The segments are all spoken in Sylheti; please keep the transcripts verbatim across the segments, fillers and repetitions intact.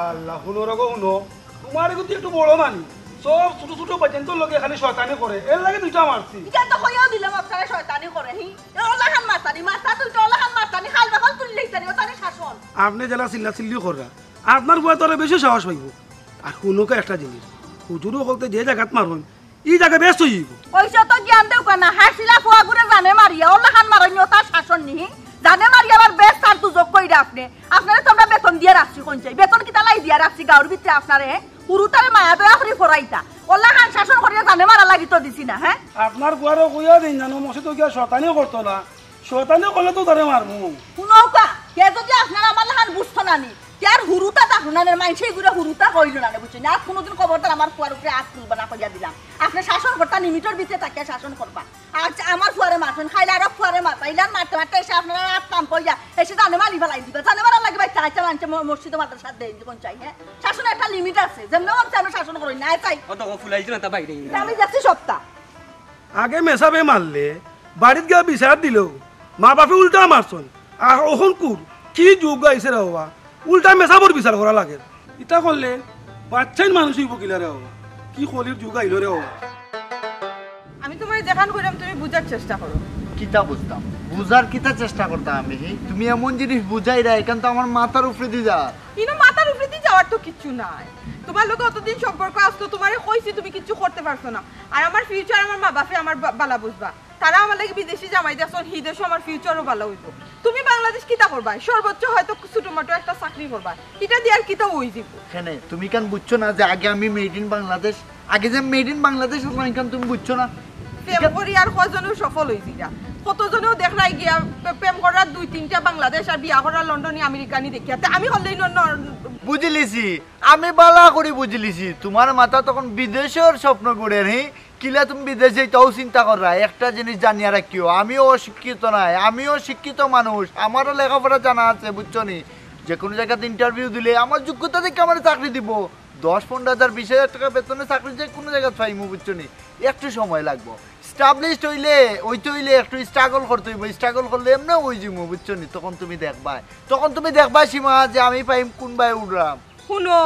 আল্লাহ, হুনো রগো, হুনো। তুমার এগুতে একটু বড় মানি। সব ছোট ছোট বাচ্চাইন্তর লগে খালি শয়তানি করে। এর লাগি দুইটা মারছি। ইটা তো কইয়াও দিলাম আপনারা শয়তানি করে, হি? এ অলাখান মারতানি, মারতা তো ইটা অলাখান মারতানি, খাল বাখাল তুলি লাইতানি, ও তারে শাসন। আপনে যেলা চিল্লা চিল্লি কররা, আপনার ফুয়ায় তো আরো বেশি সাহস পাইবো। আর হুনউক্কা একটা জিনিস, হুজুর অকলতে যে জাগাত মারইন, ই জাগা বেশ অইবো। অইছে তো জ্ঞান দেউক্কা না, হাসিলা ফুয়াগুরে জানে মারিয়া, অলাখান মারইন, ও তার শাসন নি, হি? জানে মারিয়া আবার বেশ তার দুজক কইরা আপনে। আপনারে তো আমরা বেতন দিয়া রাখছি, কইন চাই। বেতন কিতা লাই দিয়া রাখছি গাউর ভিতরে আপনারে, হে? হুরুতারে মায়া দয়া করি ফরাইতা। অলাখান শাসন করিয়া জানে মারা লাগি তো দিছি না, হে? আপনার ফুয়ারে কইয়া দিন জানো, মসজিদো গিয়া শয়তানি করতো না। শয়তানি করলে তো তারে মারমু। হুনউক্কা, হে যদি আপনার আমার লাখান বুঝতো না নি, তে আর হুরুতা থাকলো না, মাইনষে ইগুরে হুরুতা কইলো না, বুঝছইন নি? আর কুনুদিন খবরদার আমার ফুয়ার উপরে আত তুলবা না কইয়া দিলাম। আপনে শাসন করতা, লিমিটর ভিতরে থাকিয়া শাসন করবা। আর যে আমার ফুয়ারে মারছইন, খাইলা আরো ফুয়ারে মারবা, ইলান মারতে মারতে এসে আপনারা আত পাম্প অইয়া এসে জানে মারি ফালাই দিবা। জানে মারার লাগি বাইচ্চা কাইচ্চা মানষে ম-, মসজিদো মাদ্রাসাত দেইন, কইন চাই, হে? শাসন একটা লিমিট আছে, যেমনে মন চায় শাসন করইন না, চাই। অত ফুলাইছো না তা বাইরে। ইটা আমি দেখছি সবটা। আগে মেসাবে মারলে, বাড়িত গিয়া বিচার দিলেও, মা বাপে উল্টা মারছইন। আর অখন কুর, কি যুগ আইছে রে বাবা, উল্টা মেসাবর বিচার করা লাগে। ইটা করলে বাচ্চাইন মানুষ অইবো কিলা রে বাবা, কি কলির যুগ আইলো রে বাবা। আমি তুমারে যেখান কইরাম তুমি বুঝার চেষ্টা করো। কিতা বুঝতাম? বুঝার কিতা চেষ্টা করতাম আমি? হি? তুমি এমন জিনিস বুঝাইরা, এখান তো আমার মাথার উপরেদি যার। ইনো মাথার উপরেদি যাওয়ার তো কিচ্ছু নাই। তুমার লগে অতদিন সম্পর্ক আসলো, তুমারে কইছি তুমি কিচ্ছু করতে পারছো না। আর আমার ফিউচার আমার মা বাপে আমার বা-, বালা বুঝবা। তারা আমার লাগি বিদেশি জামাই দেখছইন, হি দেশো আমার ফিউচারও বালা অইবো। তুমি বাংলাদেশ কিতা করবায়? সর্বোচ্চ হয়তো ছোট মোটো একটা চাকরি করবায়, ইটা দিয়া আর কিতা অইযিবো? কেনে, তুমি ইখান বুঝছো না যে আগে আমি মেড ইন বাংলাদেশ, আগে যে মেড ইন বাংলাদেশ আসলাম, ইখান তুমি বুঝছো না? প্রেম করি আর কয়জনেও সফল অইযিরা, কতজনেও দেখরায় গিয়া প্রে-, প্রেম করার দুই তিনটা বাংলাদেশ আর বিয়া করার লন্ডনি আমেরিকানি দেখিয়া। তে আমি করলেই ন-, ন-, বুঝিলিছি, আমি বালা করি বুঝিলিছি, তুমার মাথাত অখন বিদেশর স্বপ্ন ঘুরের, হি? কিলা তুমি বিদেশ যাইতাও চিন্তা কররায়? একটা জিনিস জানিয়া রাখিও, আমিও অশিক্ষিত নায়, আমিও শিক্ষিত মানুষ, আমারও লেখাপড়া জানা আছে, বুঝছো নি? যে কুনু জাগাত ইন্টারভিউ দিলে আমার যোগ্যতা দেখিয়া আমারে চাকরি দিবো। দশ, পনরো হাজার, বিশ হাজার টেকা বেতনে চাকরি যে কুনু জাগাত পাইমু, বুঝছো নি? একটু সময় লাগবো। এস্টাবলিশড অইলে, অইতে অইলে একটু স্ট্রাগল করতে অইবো, স্ট্রাগল করলে এমনেও অইযিমু, বুঝছো নি? তখন তুমি দেখবায়, তখন তুমি দেখবায় সীমা যে আমি পাইমু কুনবায় উঠরাম। হুনো,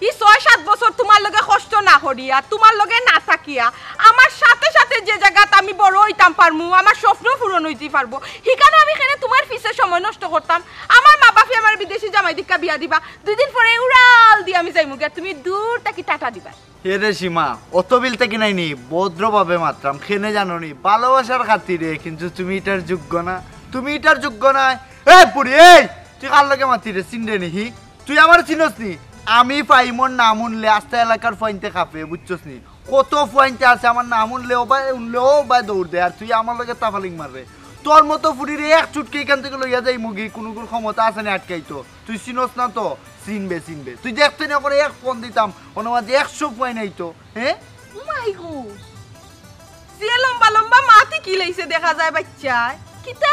ই ছয় সাত বছর তুমার লগে কষ্ট না করিয়া, তুমার লগে না থাকিয়া, আমার সাথে সাথে যে জাগাত আমি বড় অইতাম পারমু, আমার স্বপ্ন পূরণ অইতে পারবো, হিখানো আমি কেনে তুমার পিছে সময় নষ্ট করতাম? আমার মা বাপে আমার বিদেশি জামাই দেখিয়া বিয়া দিবা, দুই দিন পরে উড়াল দিয়া আমি যাইমু গিয়া, তুমি দূর থাকি টাটা দিবা। এরে সীমা, অত বিল থাকি নায় নি, ভদ্রভাবে মাতরাম, কেনে জানো নি, ভালোবাসার খাতিরে, কিন্তু তুমি ইটার যোগ্য না, তুমি ইটার যোগ্য নায়। এই পুরি, এই, তুই কার লগে মাতিরে, চিনরে নি হি? তুই আমারে চিনস নি? আমি ফাইমর নাম হুনলে আস্তা এলাকার ফুয়াইন্তে কাঁপে, বুঝছস নি? কত ফুয়াইন্তে আছে আমার নাম হুনলে, ও ভাই, হুনলে ও ভাই দৌড় দেয়, আর তুই আমার লগে তাফালিং মাররে। তোর মতো ফুরিরে এক চুটকি ইখান থাকি লইয়া যাইমুগি, কুনুগুর ক্ষমতা আছে নি আটকাইতো? তুই চিনস না তো? চিনবে, চিনবে। তুই দেখতে না করে এক ফোন দিতাম, অনো মাঝে একশো ফুয়াইন আইতো, হে? ও মাই গো, যে লম্বা লম্বা মাত হিকিলাইছে দেখা যায় বাইচ্চায়। কিতা?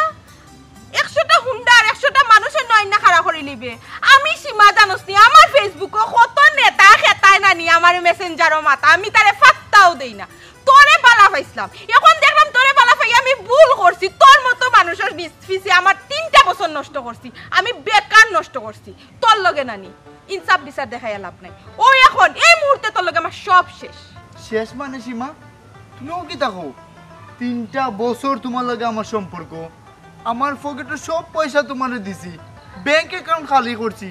একশোটা হুন্ডা আর একশোটা মানুষর নয় না খাড়া করি লিবে। আমি সীমা জানোস নি, আমার Facebook-ও কত নেতা খেতায় না নি আমার মেসেঞ্জারও মাতা, আমি তারে ফাত্তাও দেই না। তোরে বালা পাইছলাম, এখন দেখলাম তোরে বালা পাই আমি ভুল করছি। তোর মতো মানুষর বিচ-, পিছে আমার তিনটা বছর নষ্ট করছি, আমি বেকার নষ্ট করছি। তোর লগে নানি ইনসাফ বিচার দেখাইয়া লাভ নাই। ও এখন এই মুহূর্তে তোর লগে আমার সব শেষ। শেষ মানে সীমা? তুমিও কিতা কও? তিনটা বছর তুমার লগে আমার সম্পর্ক, আমার পকেটর সব পয়সা তুমারে দিছি, ব্যাংক অ্যাকাউন্ট খালি করছি,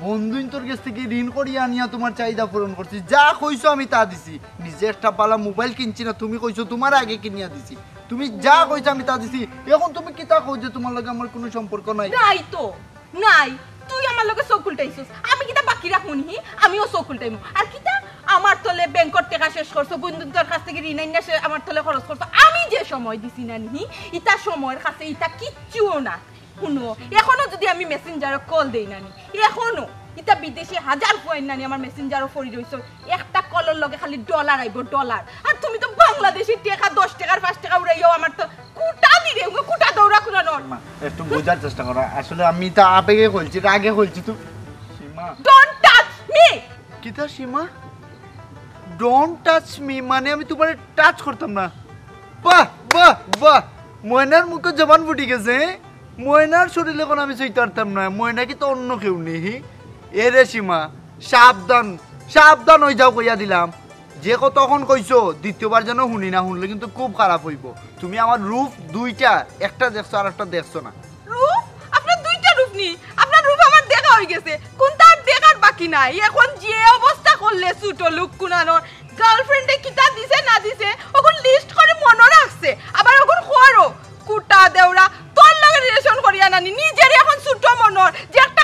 বন্ধুইন্তর গেছ থাকি ঋণ করিয়া আনিয়া তুমার চাহিদা পূরণ করছি, যা কইছো আমি তা দিছি। নিজে একটা বালা মোবাইল কিনছি না, তুমি কইছো তুমার আগে কিনিয়া দিছি, তুমি যা কইছো আমি তা দিছি। এখন তুমি কিতা কও যে তুমার লগে আমার কুনু সম্পর্ক নাই? নাই তো। নাই, তুই আমার লগে চউখ উল্টাইছস, আমি কিতা বাকি রাখমু নি? আমিও চউখ উল্টাইমু। আর কিতা, আমার তলে ব্যাংকর টেকা শেষ করছো, বন্ধুইন্তর কাছ থাকি ঋণ আইনা সে আমার তলে খরচ করছো, আমি যে সময় দিছি না নি, ইতা সময়র কাছে ইতা কিচ্ছুও না। হুনো, এখনো যুদি আমি মেসেঞ্জারো কল দেই না নি, এখনো ইতা বিদেশি হাজার ফুয়াইন নানি আমার মেসেঞ্জারো পড়ি রইছো, একটা কলর লগে খালি ডলার আইবো, ডলার। আর তুমি তো বাংলাদেশি টেকা, দশ টেকার পাঁচ টেকা উড়াইয়াও আমার তো কুটা দিরে, উগো কুটা দৌড়া কুড়ানোর। মা, একটু বুঝার চেষ্টা করো। আসলে আমি তো আবেগে কইছি, রাগে কইছি তো। সীমা। Don't touch me! কিতা সীমা? Don't touch me মানে আমি তুমারে টাচ করতাম না? বাহ, বাহ, বাহ! ময়নার মুখো জবান ফুটি গেছে, হে? ময়নার শরীল অখন আমি ছুইতে পারতাম না। ময়না কিতা অন্য কেউ নি, হি? এরে সীমা, সাবধান, সাবধান অই যাও কইয়া দিলাম। যে কথা অখন কইছো, দ্বিতীয়বার যেন হুনি না, হুনলে কিন্তু খুব খারাপ অইবো। তুমি আমার রূপ দুইটা, একটা দেখছো আর একটা দেখছো না। রূপ? আপনার দুইটা রূপ নি? আপনার রূপ আমার দেখা অই গেছে, কুনটা আর দেখার বাকি নাই। অখন যে অবস্থা করলে ছোট লোক কুনানোর, গার্লফ্রেন্ডে কিতা দিছে না দিছে, অখন লিস্ট করি মনো রাখছে। আবার অখন খরো, কুটা দেওরা, তোর লগে রিলেশন করিয়া নানি, নিজেরে অখন ছোট মনর, যে একটা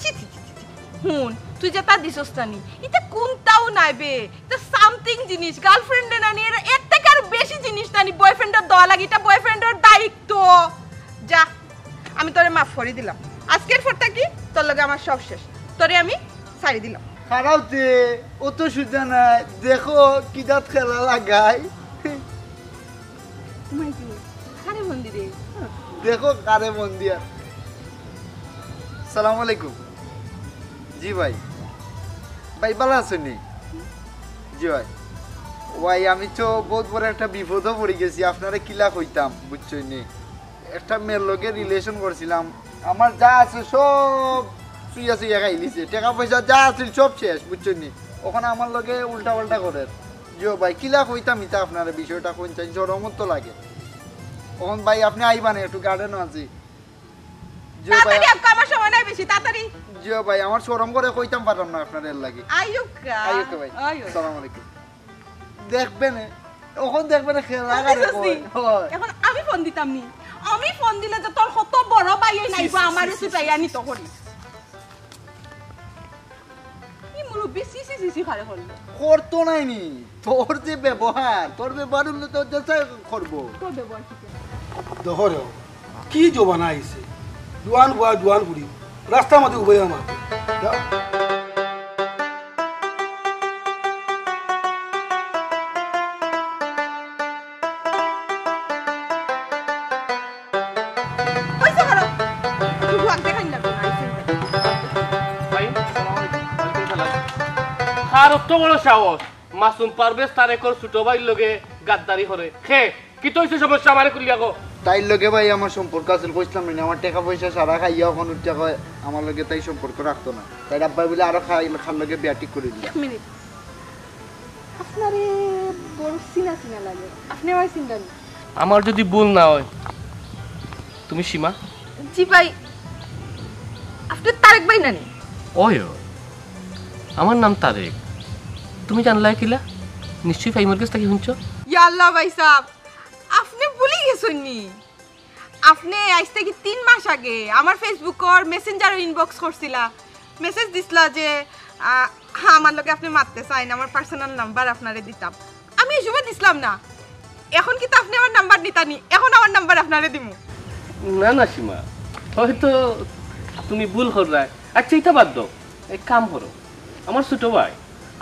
ছি, ছি, ছি, ছি, ছি। হুন, তুই যেটা দিছস নানি, ইটা কুনটাও নায় বে। ইটা সামথিং জিনিস, গার্লফ্রেন্ডে নানি, এর, এর থাকি আর বেশি জিনিস নানি, বয়ফ্রেন্ডর দেওয়া লাগে, ইটা বয়ফ্রেন্ডর দায়িত্ব। যা, আমি তোরে মাফ করি দিলাম। আজকের পর থাকি তোর লগে আমার সব শেষ। তোরে আমি ছাড়ি দিলাম। খারাপ যে, অত সুজা নায়, দেখো কিদাত খেলা লাগাই। মাই গো, কারে ফোন দিরে? দেখো কারে ফোন দিয়া। সালাম আলাইকুম। জি ভাই। ভাই, ভালা আছইন নি? জি ভাই। ভাই, আমি তো বউত বড় একটা বিপদো পড়ি গেছি, আপনারে কিলা কইতাম, বুঝছইন নি? একটা মেয়ের লগে রিলেশন করছিলাম, আমার যা আছে সব চুইয়া চুইয়া খাইলিছে, টেকা পয়সা যা আছিল সব শেষ, বুঝছইন নি? অখন আমার লগে উল্টা পাল্টা করের। জি ভাই, কিলা কইতাম ইতা আপনারে, বিষয়টা কইন চাইন, শরমও তো লাগে। অখন ভাই, আপনে আইবা নি, একটু গার্ডেনো আছি। জি ভাই। তাড়াতাড়ি আউক্কা, আমার সময় নাই বেশি, তাড়াতাড়ি। জি ভাই, আমার শরম করে কইতাম পারলাম না আপনারে, এর লাগি। আউক্কা। আউক্কা ভাই। আউক্কা। সালাম আলাইকুম। দেখবে নে, অখন দেখবে নে খেলা ফোন কারে দিছস কয়। নি? অয়। অখন আমি ফোন দিতাম নি? আমি ফোন দিলে যে তোর কত বড় ভাই অই নাইবা, ছি, ছি, আমারে ছি, ছি, ছুটাইয়া ছি, নিত ছি। করি। কি মুরব্বি ছি ছি ছি ছি কারে করলো? করতো নায় নি। তোর যে ব্যবহার, তোর ব্যবহার অইলে তো যাচাই করবো। তোর ব্যবহার কি? দেখো রে, কি জমানা আইছে? জোয়ান বুয়া, জোয়ান বুড়ি, রাস্তার মাঝে উবাইয়া মারতো। যা। অইছে, খারাপ। তুই বুয়াক দেখাই না, কোন আইছে? ভাই, আসসালামু আলাইকুম। ওয়ালাইকুম সালাম। কার অত বড় সাহস? মাসুম পারভেজ তারেকর ছোট ভাইর লগে গাদ্দারি করে। খে, কিতা অইছে সমস্যা আমারে খুলিয়া কও। তাইর লগে ভাই আমার সম্পর্ক আছিল, কইছিলাম না, আমার টেকা পয়সা সারা খাইয়া অখন উঠিয়া কয়, আমার লগে তাই সম্পর্ক রাখতো না। তাইর আব্বায় বুলে আরো খাই, খার লগে বিয়া ঠিক করি দিলা। এক মিনিট, আপনারে বড় চিনা চিনা লাগে, আপনে আমারে চিনরা নি? আমার যদি ভুল না অয়, তুমি সীমা? জি ভাই, আপনে তারেক ভাই নানি? অয়, অয়। আমার নাম তারেক। তুমি জানলায় কিলা? নিশ্চয়ই ফাহিমর গেছ থাকি হুনছো। ইয়া আল্লাহ ভাইসাব, আপনে ভুলি গেছইন নি? আপনে আইজ থাকি তিন মাস আগে আমার Facebook-অর Messenger-ও inbox করছিলা, মেসেজ দিছলা যে, আহ, আমার লগে আপনে মাততে চাইন, আমার personal নাম্বার আপনারে দিতাম। আমি ই সময় দিছলাম না। অখন কিতা আপনে আমার নাম্বার নিতা নি? অখন আমার নাম্বার আপনারে দিমু। না, না, সীমা, হয়তো তুমি ভুল কররায়। আচ্ছা, ইতা বাদ দেও, এক কাম করো, আমার ছোট ভাই,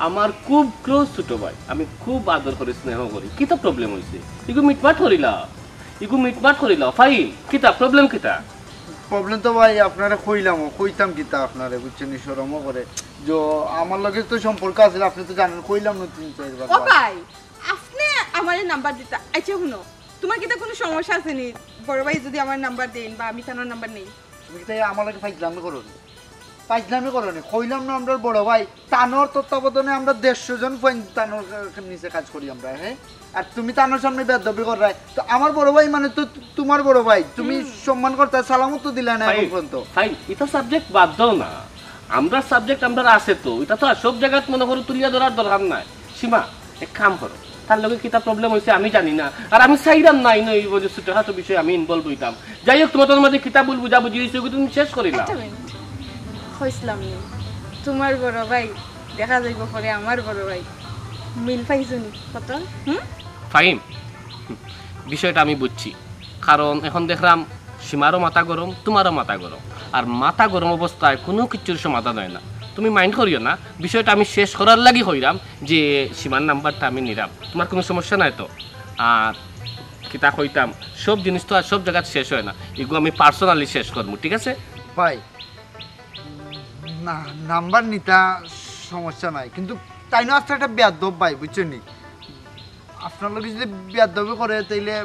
আমার খুব ক্লোজ ছোট ভাই, আমি খুব আদর করি, স্নেহ করি, কিতা প্রবলেম অইছে? ইগু মিটমাট করিলা, ইগু মিটমাট করিলা। ফাহিম, কিতা প্রবলেম কিতা? প্রবলেম তো ভাই আপনারে কইলাম, কইতাম কিতা আপনারে, বুঝছইন নি, শরমও করে। যে আমার লগে তো সম্পর্ক আছিল, আপনে তো জানইন, কইলাম না তিন চাইরবার। ও ভাই, আপনে আমারে নাম্বার দিতা। আচ্ছা হুনো, তুমার কিতা কুনু সমস্যা আছে নি? বড় ভাই যদি আমার নাম্বার দেইন বা আমি তান নাম্বার নেই। তুমি কিতা আমার লগে ফাইজলামি করো নি? ফাইজলামি করো নি? কইলাম না, আমরার বড় ভাই, তানর তত্ত্বাবধানে আমরা দেড়শো জন ফুয়াইন তানর নিচে কাজ করি আমরা, হ্যাঁ? আর তুমি তানর সামনে বেয়াদবি কররায়। তো আমার বড় ভাই মানে তো তুমার বড় ভাই, তুমি সম্মান করতায়, সালামও তো দিলায় না অখন পর্যন্ত। ফাহিম, ইতা সাবজেক্ট বাদ দেও না। আমরার সাবজেক্ট আমরার আছে তো, ইতা তো আর সব জাগাত মনে করো তুলিয়া ধরার দরকার নাই। সীমা, এক কাম করো, তার লগে কিতা প্রবলেম অইছে আমি জানি না, আর আমি চাইরাম না ইনো ই যে ছোটখাটো বিষয়ে আমি ইনভলভ অইতাম। যাই হোক, তুমার, তুমার মাঝে কিতা ভুল বুঝাবুঝি অইছে, ওগুলো তুমি শেষ করিলা। একটা মিনিট, কইছিলাম নি, তুমার বড় ভাই দেখা যাইবো পরে আমার বড় ভাই, মিল পাইছো নি কত? হুম? ফাহিম, বিষয়টা আমি বুঝছি, কারণ অখন দেখরাম সীমারও মাথা গরম, তুমারও মাথা গরম, আর মাথা গরম অবস্থায় কুনু কিচ্ছুর সমাধান অয় না। তুমি মাইন্ড করিও না, বিষয়টা আমি শেষ করার লাগি কইরাম যে সীমার নাম্বারটা আমি নিরাম, তুমার কুনু সমস্যা নাই তো? আর কিতা কইতাম, সব জিনিস তো আর সব জাগাত শেষ অয় না, ইগু আমি পার্সোনালি শেষ করমু, ঠিক আছে? ভাই, না, নাম্বার নিতা সমস্যা নাই, কিন্তু তাইন আস্তা একটা বেয়াদব ভাই, বুঝছইন নি? আপনার লগে যদি বেয়াদবি করে, তাইলে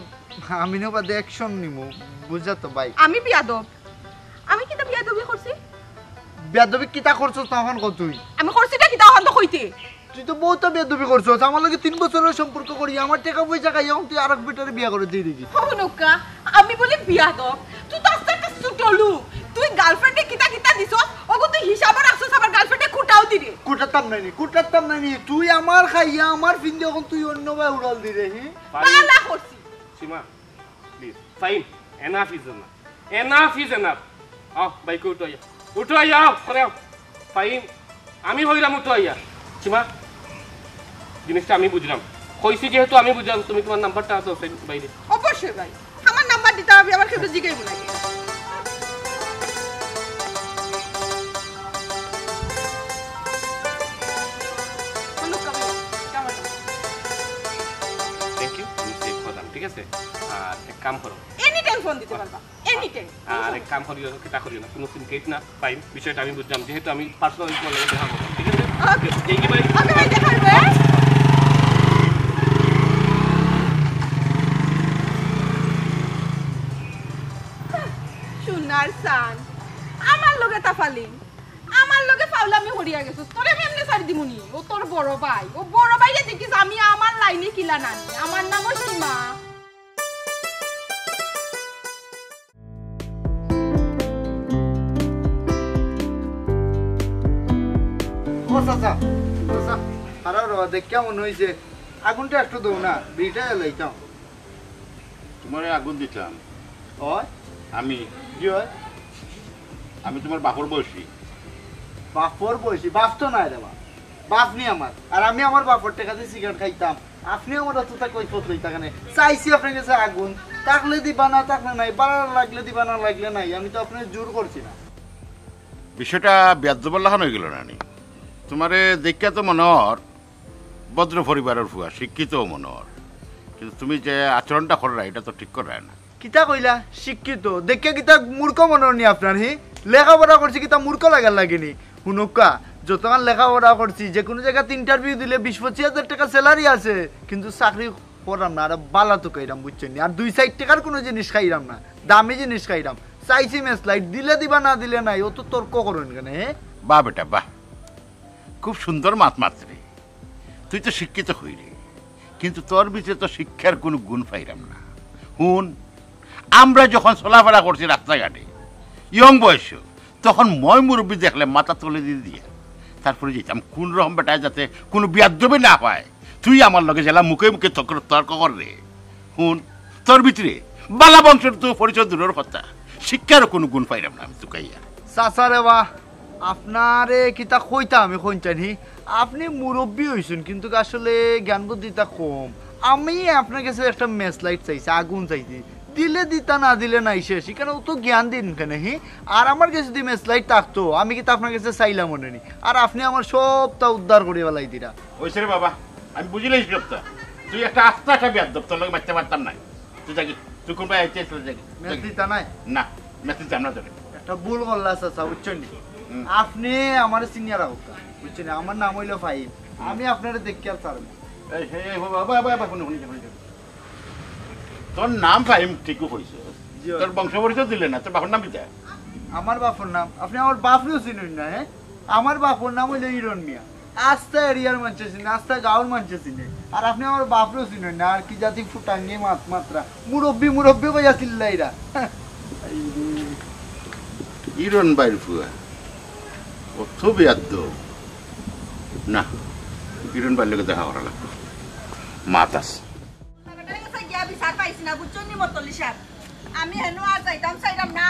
আমিও বাদে অ্যাকশন নিমু, বুঝরা তো ভাই? আমি বেয়াদব? আমি কিতা বেয়াদবি করছি? বেয়াদবি কিতা করছস না অখন ক তুই? আমি করছি না কিতা অখন তো কইতে। তুই তো বউত বেয়াদবি করছস। আমার লগে তিন বছরর সম্পর্ক করি, আমার টেকা পয়সা খাই, অখন তুই আরক বেটারে বিয়া করে দিয়া দিবি। হুনুক্কা, আমি বলে বেয়াদব? তুই তো আস্তে একটা ছোট লোক। তুই গার্লফ্রেন্ডে কিতা কিতা দিছস, ওগু তুই হিসাবও রাখছস, আবার গার্লফ্রেন্ডে খুটাও দিরে। খুটাইতাম নায় নি, খুটাইতাম নায় নি। তুই আমার খাইয়া, আমার ফিন্দে, অখন তুই অন্য বায় উড়াল দিরে, হি? বালা করছি। Seema, please. Fahim, enough is enough. Enough is enough. আও, বাইকে উঠো আইয়া। উঠো আইয়া, আও, করে আও। ফাহিম, আমি কইরাম উঠো আইয়া। সীমা, জিনিসটা আমি বুঝরাম। কইছি যেহেতু আমি বুঝরাম, তুমি তুমার নাম্বারটা আছে হোসেন বাইরে। অবশ্যই ভাই, আমার নাম্বার দিতে হবে, আবার কেউ জিগাইবো নাকি? বলুক, আমি, এটা আমার নাম্বার। থ্যাংক ইউ, আমি সেভ করলাম, ঠিক আছে? আর এক কাম করো। এনি টাইম ফোন দিতে পারবা, এনি টাইম। আর এক কাম করিও, কিতা করিও না, কোনো সিন কেট না, ফাহিম, বিষয়টা আমি বুঝলাম, যেহেতু আমি পার্সোনালি তোমার লগে দেখা করলাম, ঠিক আছে? ওকে। Thank you, ভাই। ওকে ভাই, দেখা হইবে। সোনার চান, আমার লগে তাফালিং, আমার লগে ফাউলামি করিয়া গেছস, তোরে আমি এমনে ছাড়ি দিমুনি। ও তোর বড় ভাই, ও বড় ভাইরে দেখিস, আমি আমার লাইনে কিলা নানি, আমার নামও সীমা। ও চাচা, চাচা, খারাপ রে, দেখিয়া মনে হইছে আগুনটা একটু দেও না, বিড়িটা জ্বালাইতাম। তোমারে আগুন দিতাম? অয়? আমি? জি অয়। আমি তোমার বাপর বয়সী। বাপর বয়সী? বাপ তো নাই রে বাপ, বাপ নি আমার। আর আমি আমার বাপর টেকা দি সিগারেট খাইতাম, আপনে আমার অতটা কৈফত লইতা কেনে? চাইছি আপনার গেছে আগুন, থাকলে দিবা, না থাকলে নাই, বালা লাগলে দিবা, না লাগলে নাই, আমি তো আপনারে জোর করছি না। বিষয়টা বেয়াদবর লাখান অইগেলো না নি? তোমারে দেখিয়া তো মনে অর ভদ্র পরিবারর ফুয়া, শিক্ষিতও মনে অর, কিন্তু তুমি যে আচরণটা কররায়, ইটা তো ঠিক কররায় না। কিতা কইলা? শিক্ষিত? দেখিয়া কিতা মূর্খ মনে অর নি আপনার, হি? লেখাপড়া করছি কিতা মূর্খ লাগার লাগি নি? হুনউক্কা, যতখান লেখাপড়া করছি, যেকুনু জাগাত ইন্টারভিউ দিলে বিশ পঁচিশ হাজার টেকা স্যালারি আছে, কিন্তু চাকরি কররাম না, আর বালা তো খাইরাম, বুঝছইন নি? আর দুই চাইর টেকার কুনু জিনিস খাইরাম না, দামি জিনিস খাইরাম। চাইছি মেসলাইট, দিলে দিবা, না দিলে নাই, অত তর্ক করইন কেনে, হে? বাহ বেটা, বাহ, খুব সুন্দর মাত মাতরে। তুই তো শিক্ষিত অইরে, কিন্তু তোর ভিতরে তো শিক্ষার কুনু গুণ পাইরাম না। হুন, আমরা যখন চলাফেরা করছি রাস্তাঘাটে, ইয়ং বয়সো, তখন ময়-মুরব্বি দেখলে মাথা তলেদি দিয়া তারপরে যাইতাম, কুনু রকম বেটায় যাতে কুনু বেয়াদবি না পায়। তুই আমার লগে যেলা মুখে মুখে তর্ক, তর্ক কররে। হুন, তোর ভিতরে বালা বংশর তো পরিচয় দূরর কথা, শিক্ষারও কুনু গুণ পাইরাম না আমি তুকাইয়া। চাচা রে বা, আপনারে কিতা কইতাম আমি কইনচাইন হি, আপনে মুরব্বি অইছইন, কিন্তু আসলে জ্ঞান বুদ্ধিটা কম। আমি আপনার গেছে একটা মেসলাইট চাইছি, আগুন চাইছি, দিলে দিতা, না দিলে নাই, শেষ। ইখানো অত জ্ঞান দিন কেনে, হি? আর আমার গেছে যুদি মেসলাইট থাকতো, আমি কিতা আপনার গেছে চাইলাম অনে নি? আর আপনে আমার সবটা উদ্ধার করি ফালাই দিরা। অইছে রে বাবা, আমি বুঝিলাইছি সবটা। তুই একটা আস্তা একটা বেয়াদব, তোর লগে মাততে পারতাম নায়। তুই যাগি, তুই কুনবায় আইতে আইতে যাগি, মেস যাগি। দিতা নায়? না, মেস দিতাম না তোরে। একটা ভুল করলা চাচা, বুঝছইন নি? হুম। আপনে আমারে চিনিয়া রাখউক্কা, বুঝছইন নি? আমার নাম অইলো ফাহিম। হুম। আমি আপনারে দেখিয়া আর ছাড়মু। এই, এই, এই, বাবা, বাবা, বাবা, হুনো, হুনো, হুনো। তোর নাম ফাহিম ঠিকউ কইছস। জি, তোর অয়। বংশ পরিচয় দিলে না, তোর বাপর নাম কিতা? আমার বাপর নাম? আপনে আমার বাপরেও চিনইন না, হে? আমার বাপর নাম অইলো ইরন মিয়া। আস্তা এরিয়ার মানষে চিনে, আস্তা গাউর মানষে চিনে। আর আপনে আমার বাপরেও চিনইন না, আর কি জাতি ফুটাঙ্গি মাত মাতরা। মুরব্বি, মুরব্বি কইয়া চিল্লাইরা। ইরন ভাইর ফুয়া, অত বেয়াদব। না, ইরন ভাইর লগে দেখা করা লাগবো। মাত আছে। বেটার গেছে গিয়া বিচার পাইছি না, বুঝছইন নি মতল্লি সাব? আমি হেনো আর যাইতাম চাইরাম না।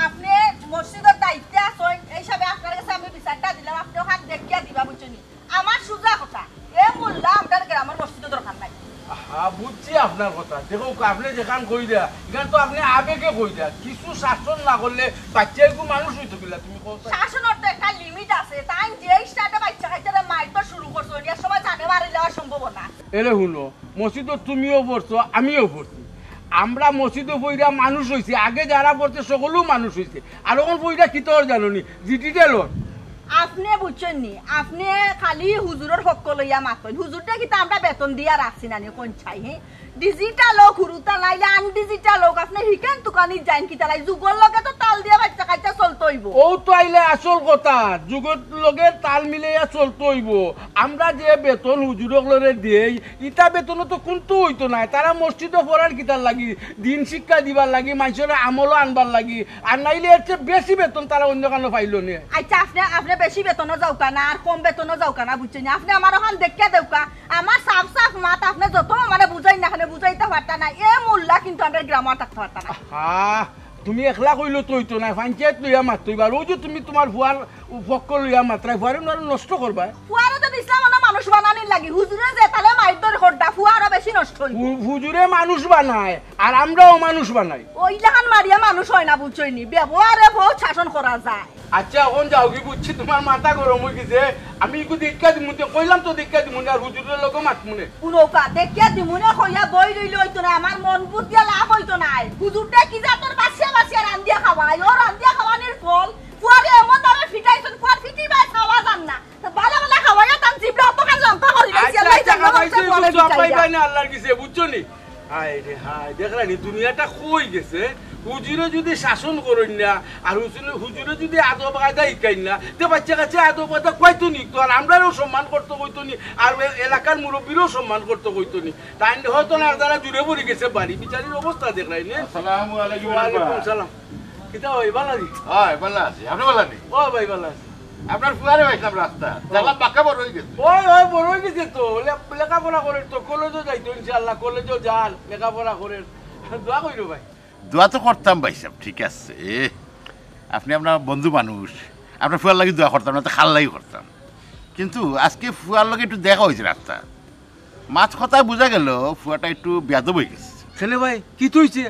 আপনে মসজিদর দায়িত্বে আছইন, এই হিসাবে আপনার গেছে আমি বিচারটা দিলাম, আপনে অখান দেখিয়া দিবা, বুঝছইন নি? আমার সুজা কথা, এ মোল্লা আমরার গ্রামর মসজিদো দরকার নাই। হ্যাঁ, বুঝছি আপনার কথা। দেখউক্কা, আপনে যেখান কইরা, ইখান তো আপনে আবেগে কইরা। কিছু শাসন না করলে বাচ্চাইগু মানুষ অইতো কিলা, তুমি কও তো? শাসনর তো একটা লিমিট আছে। তাইন যে স্টাইলে বাচ্চা কাইত্তারে মাইর তো শুরু করছইন, এর সময় জানে মারিলে অসম্ভব না। এরে হুনো, মসজিদো তুমিও পড়ছো, আমিও পড়ছি। আমরা মসজিদো পড়িয়া মানুষ অইছি, আগে যারা পড়ছে সকলেউ মানুষ অইছে। আর অখন পড়িয়া কিতা অর জানো নি? জি ডিটেল অর। আপনে বুঝছইন নি, আপনে খালি হুজুরর হক্ক লইয়া মাতইন। হুজুররে কিতা আমরা বেতন দিয়া রাখছি না নি, কোন চাই, হে? Digital অউক হুরুতা, নাইলে undigital অউক, আপনে হিকান তুকানি যাইন কিতা লাগি? যুগর লগে তো তাল দিয়া বাইচ্চা কাইচ্চা চলতে অইবো। অউ তো আইলে আসল কথা, যুগর লগে তাল মিলাইয়া চলতে অইবো। আমরা যে বেতন হুজুর অকলরে দেই, ইতা বেতনো তো কুন্তা অইতো নায়। তারা মসজিদো পড়ার কিতার লাগি, দিন শিক্ষা দিবার লাগি, মানষরে আমলো আনবার লাগি, আর নাইলে এর চেয়ে বেশি বেতন তারা অন্য কানো পাইলো নে। আইচ্ছা, আপনে, আপনে বেশি বেতনো যাউক্কা না, আর কম বেতনো যাউক্কা না, বুঝছইন নি? আপনে আমার অখান দেখিয়া দেউক্কা, আমার সাফ সাফ মাত, আপনে যত আমারে বুঝাইন না কেনে, বুঝাইতা পারতা না। এ মোল্লা কিন্তু আমরার গ্রামো আর থাকতা পারতা না। আহা, তুমি একলা কইলে তো অইতো নায়, পঞ্চায়েত লইয়া মাততে অইবো। আর অউ যে তুমি তুমার ফুয়ার পক্ষ লইয়া মাতরায়, ফুয়ারে নু আরো নষ্ট করবায়। ফুয়ারে তো দিছলাম অনো মানুষ বানানির লাগি, হুজুরে যে তারে মাইর ধইর করতা, ফুয়া আরো বেশি নষ্ট অইবো। হু-, হুজুরে মানুষ বানায়, আর আমরাও মানুষ বানাই। অউ ইলাখান মারিয়া মানুষ অয় না, বুঝছইন নি? ব্যবহারে বউত শাসন করা যায়। আইচ্ছা, অখন যাওগি, বুঝছি তুমার মাথা গরম অইগেছে। আমি ইগু দেখিয়া দিমু নে, কইলাম তো দেখিয়া দিমু নে, আর হুজুরর লগে মাতমু নে। হুনউক্কা, দেখিয়া দিমু নে কইয়া বই রইলে অইতো নায়, আমার মন বুঝ দিয়া লাভ অইতো নায়। হুজুররে কি জাতর বাছিয়া বাছিয়া রান্দিয়া খাওয়ায়, অউ রান্দিয়া খাওয়ানির ফল, ফুয়ারে এমন ভাবে ফিটাইছইন, ফুয়ার ফিটিবায় খাওয়া যার না। তো বালা বালা খাওয়াইয়া তান জিবরা অতখান লাম্বা করি লাইছি, আইচ্ছা, আল্লাহ আইচ্ছা, জানে খাওয়াইছি, বুঝছো, বুঝছো, পাইবায় না আল্লার গেছে, বুঝছো নি? হায় রে হায়, দেখরায় নি, দুনিয়াটা কই গেছে? হুজুরে যুদি শাসন করইন না, আর হুজুরে, হুজুরে যুদি আদব কায়দা হিকাইন না, তে বাইচ্চা কাইচ্চায় আদব কায়দা কইতো নি, তো আর আমরারেও সম্মান করতো কইতো নি, আর এ-, এলাকার মুরব্বিরেও সম্মান করতো কইতো নি। তাইন হয়তো না, তারা জুরে পড়ি গেছে বাড়ি, বিচারির অবস্থা দেখরায় নি। আসসালামু আলাইকুম, ওয়ালাইকুম ভাই। আসসালাম। কিতা ভাই, বালা নি? অয়, বালা আছি। আপনে বালা নি? ও ভাই, বালা আছি। আপনার ফুয়ারে পাইছলাম রাস্তাত। ও। দেখলাম বাক্কা বড় অইগেছে। অয়, অয়, বড় অইগেছে তো। লে-, লেখাপড়া করের তো, কলেজো যাইতো ইনশাআল্লাহ, কলেজো যার, লেখাপড়া করের। দোয়া করিও ভাই। দোয়া তো করতাম ভাইসাব, ঠিক আছে। আপনে আপনার বন্ধু মানুষ, আপনার ফুয়ার লাগি দোয়া করতাম না, তো কার লাগি করতাম। কিন্তু আজকে ফুয়ার লগে একটু দেখা অইছে রাস্তাত। মাত কথায় বুঝা গেল, ফুয়াটা একটু বেয়াদব অইগেছে। কেনে ভাই, কিতা অইছে?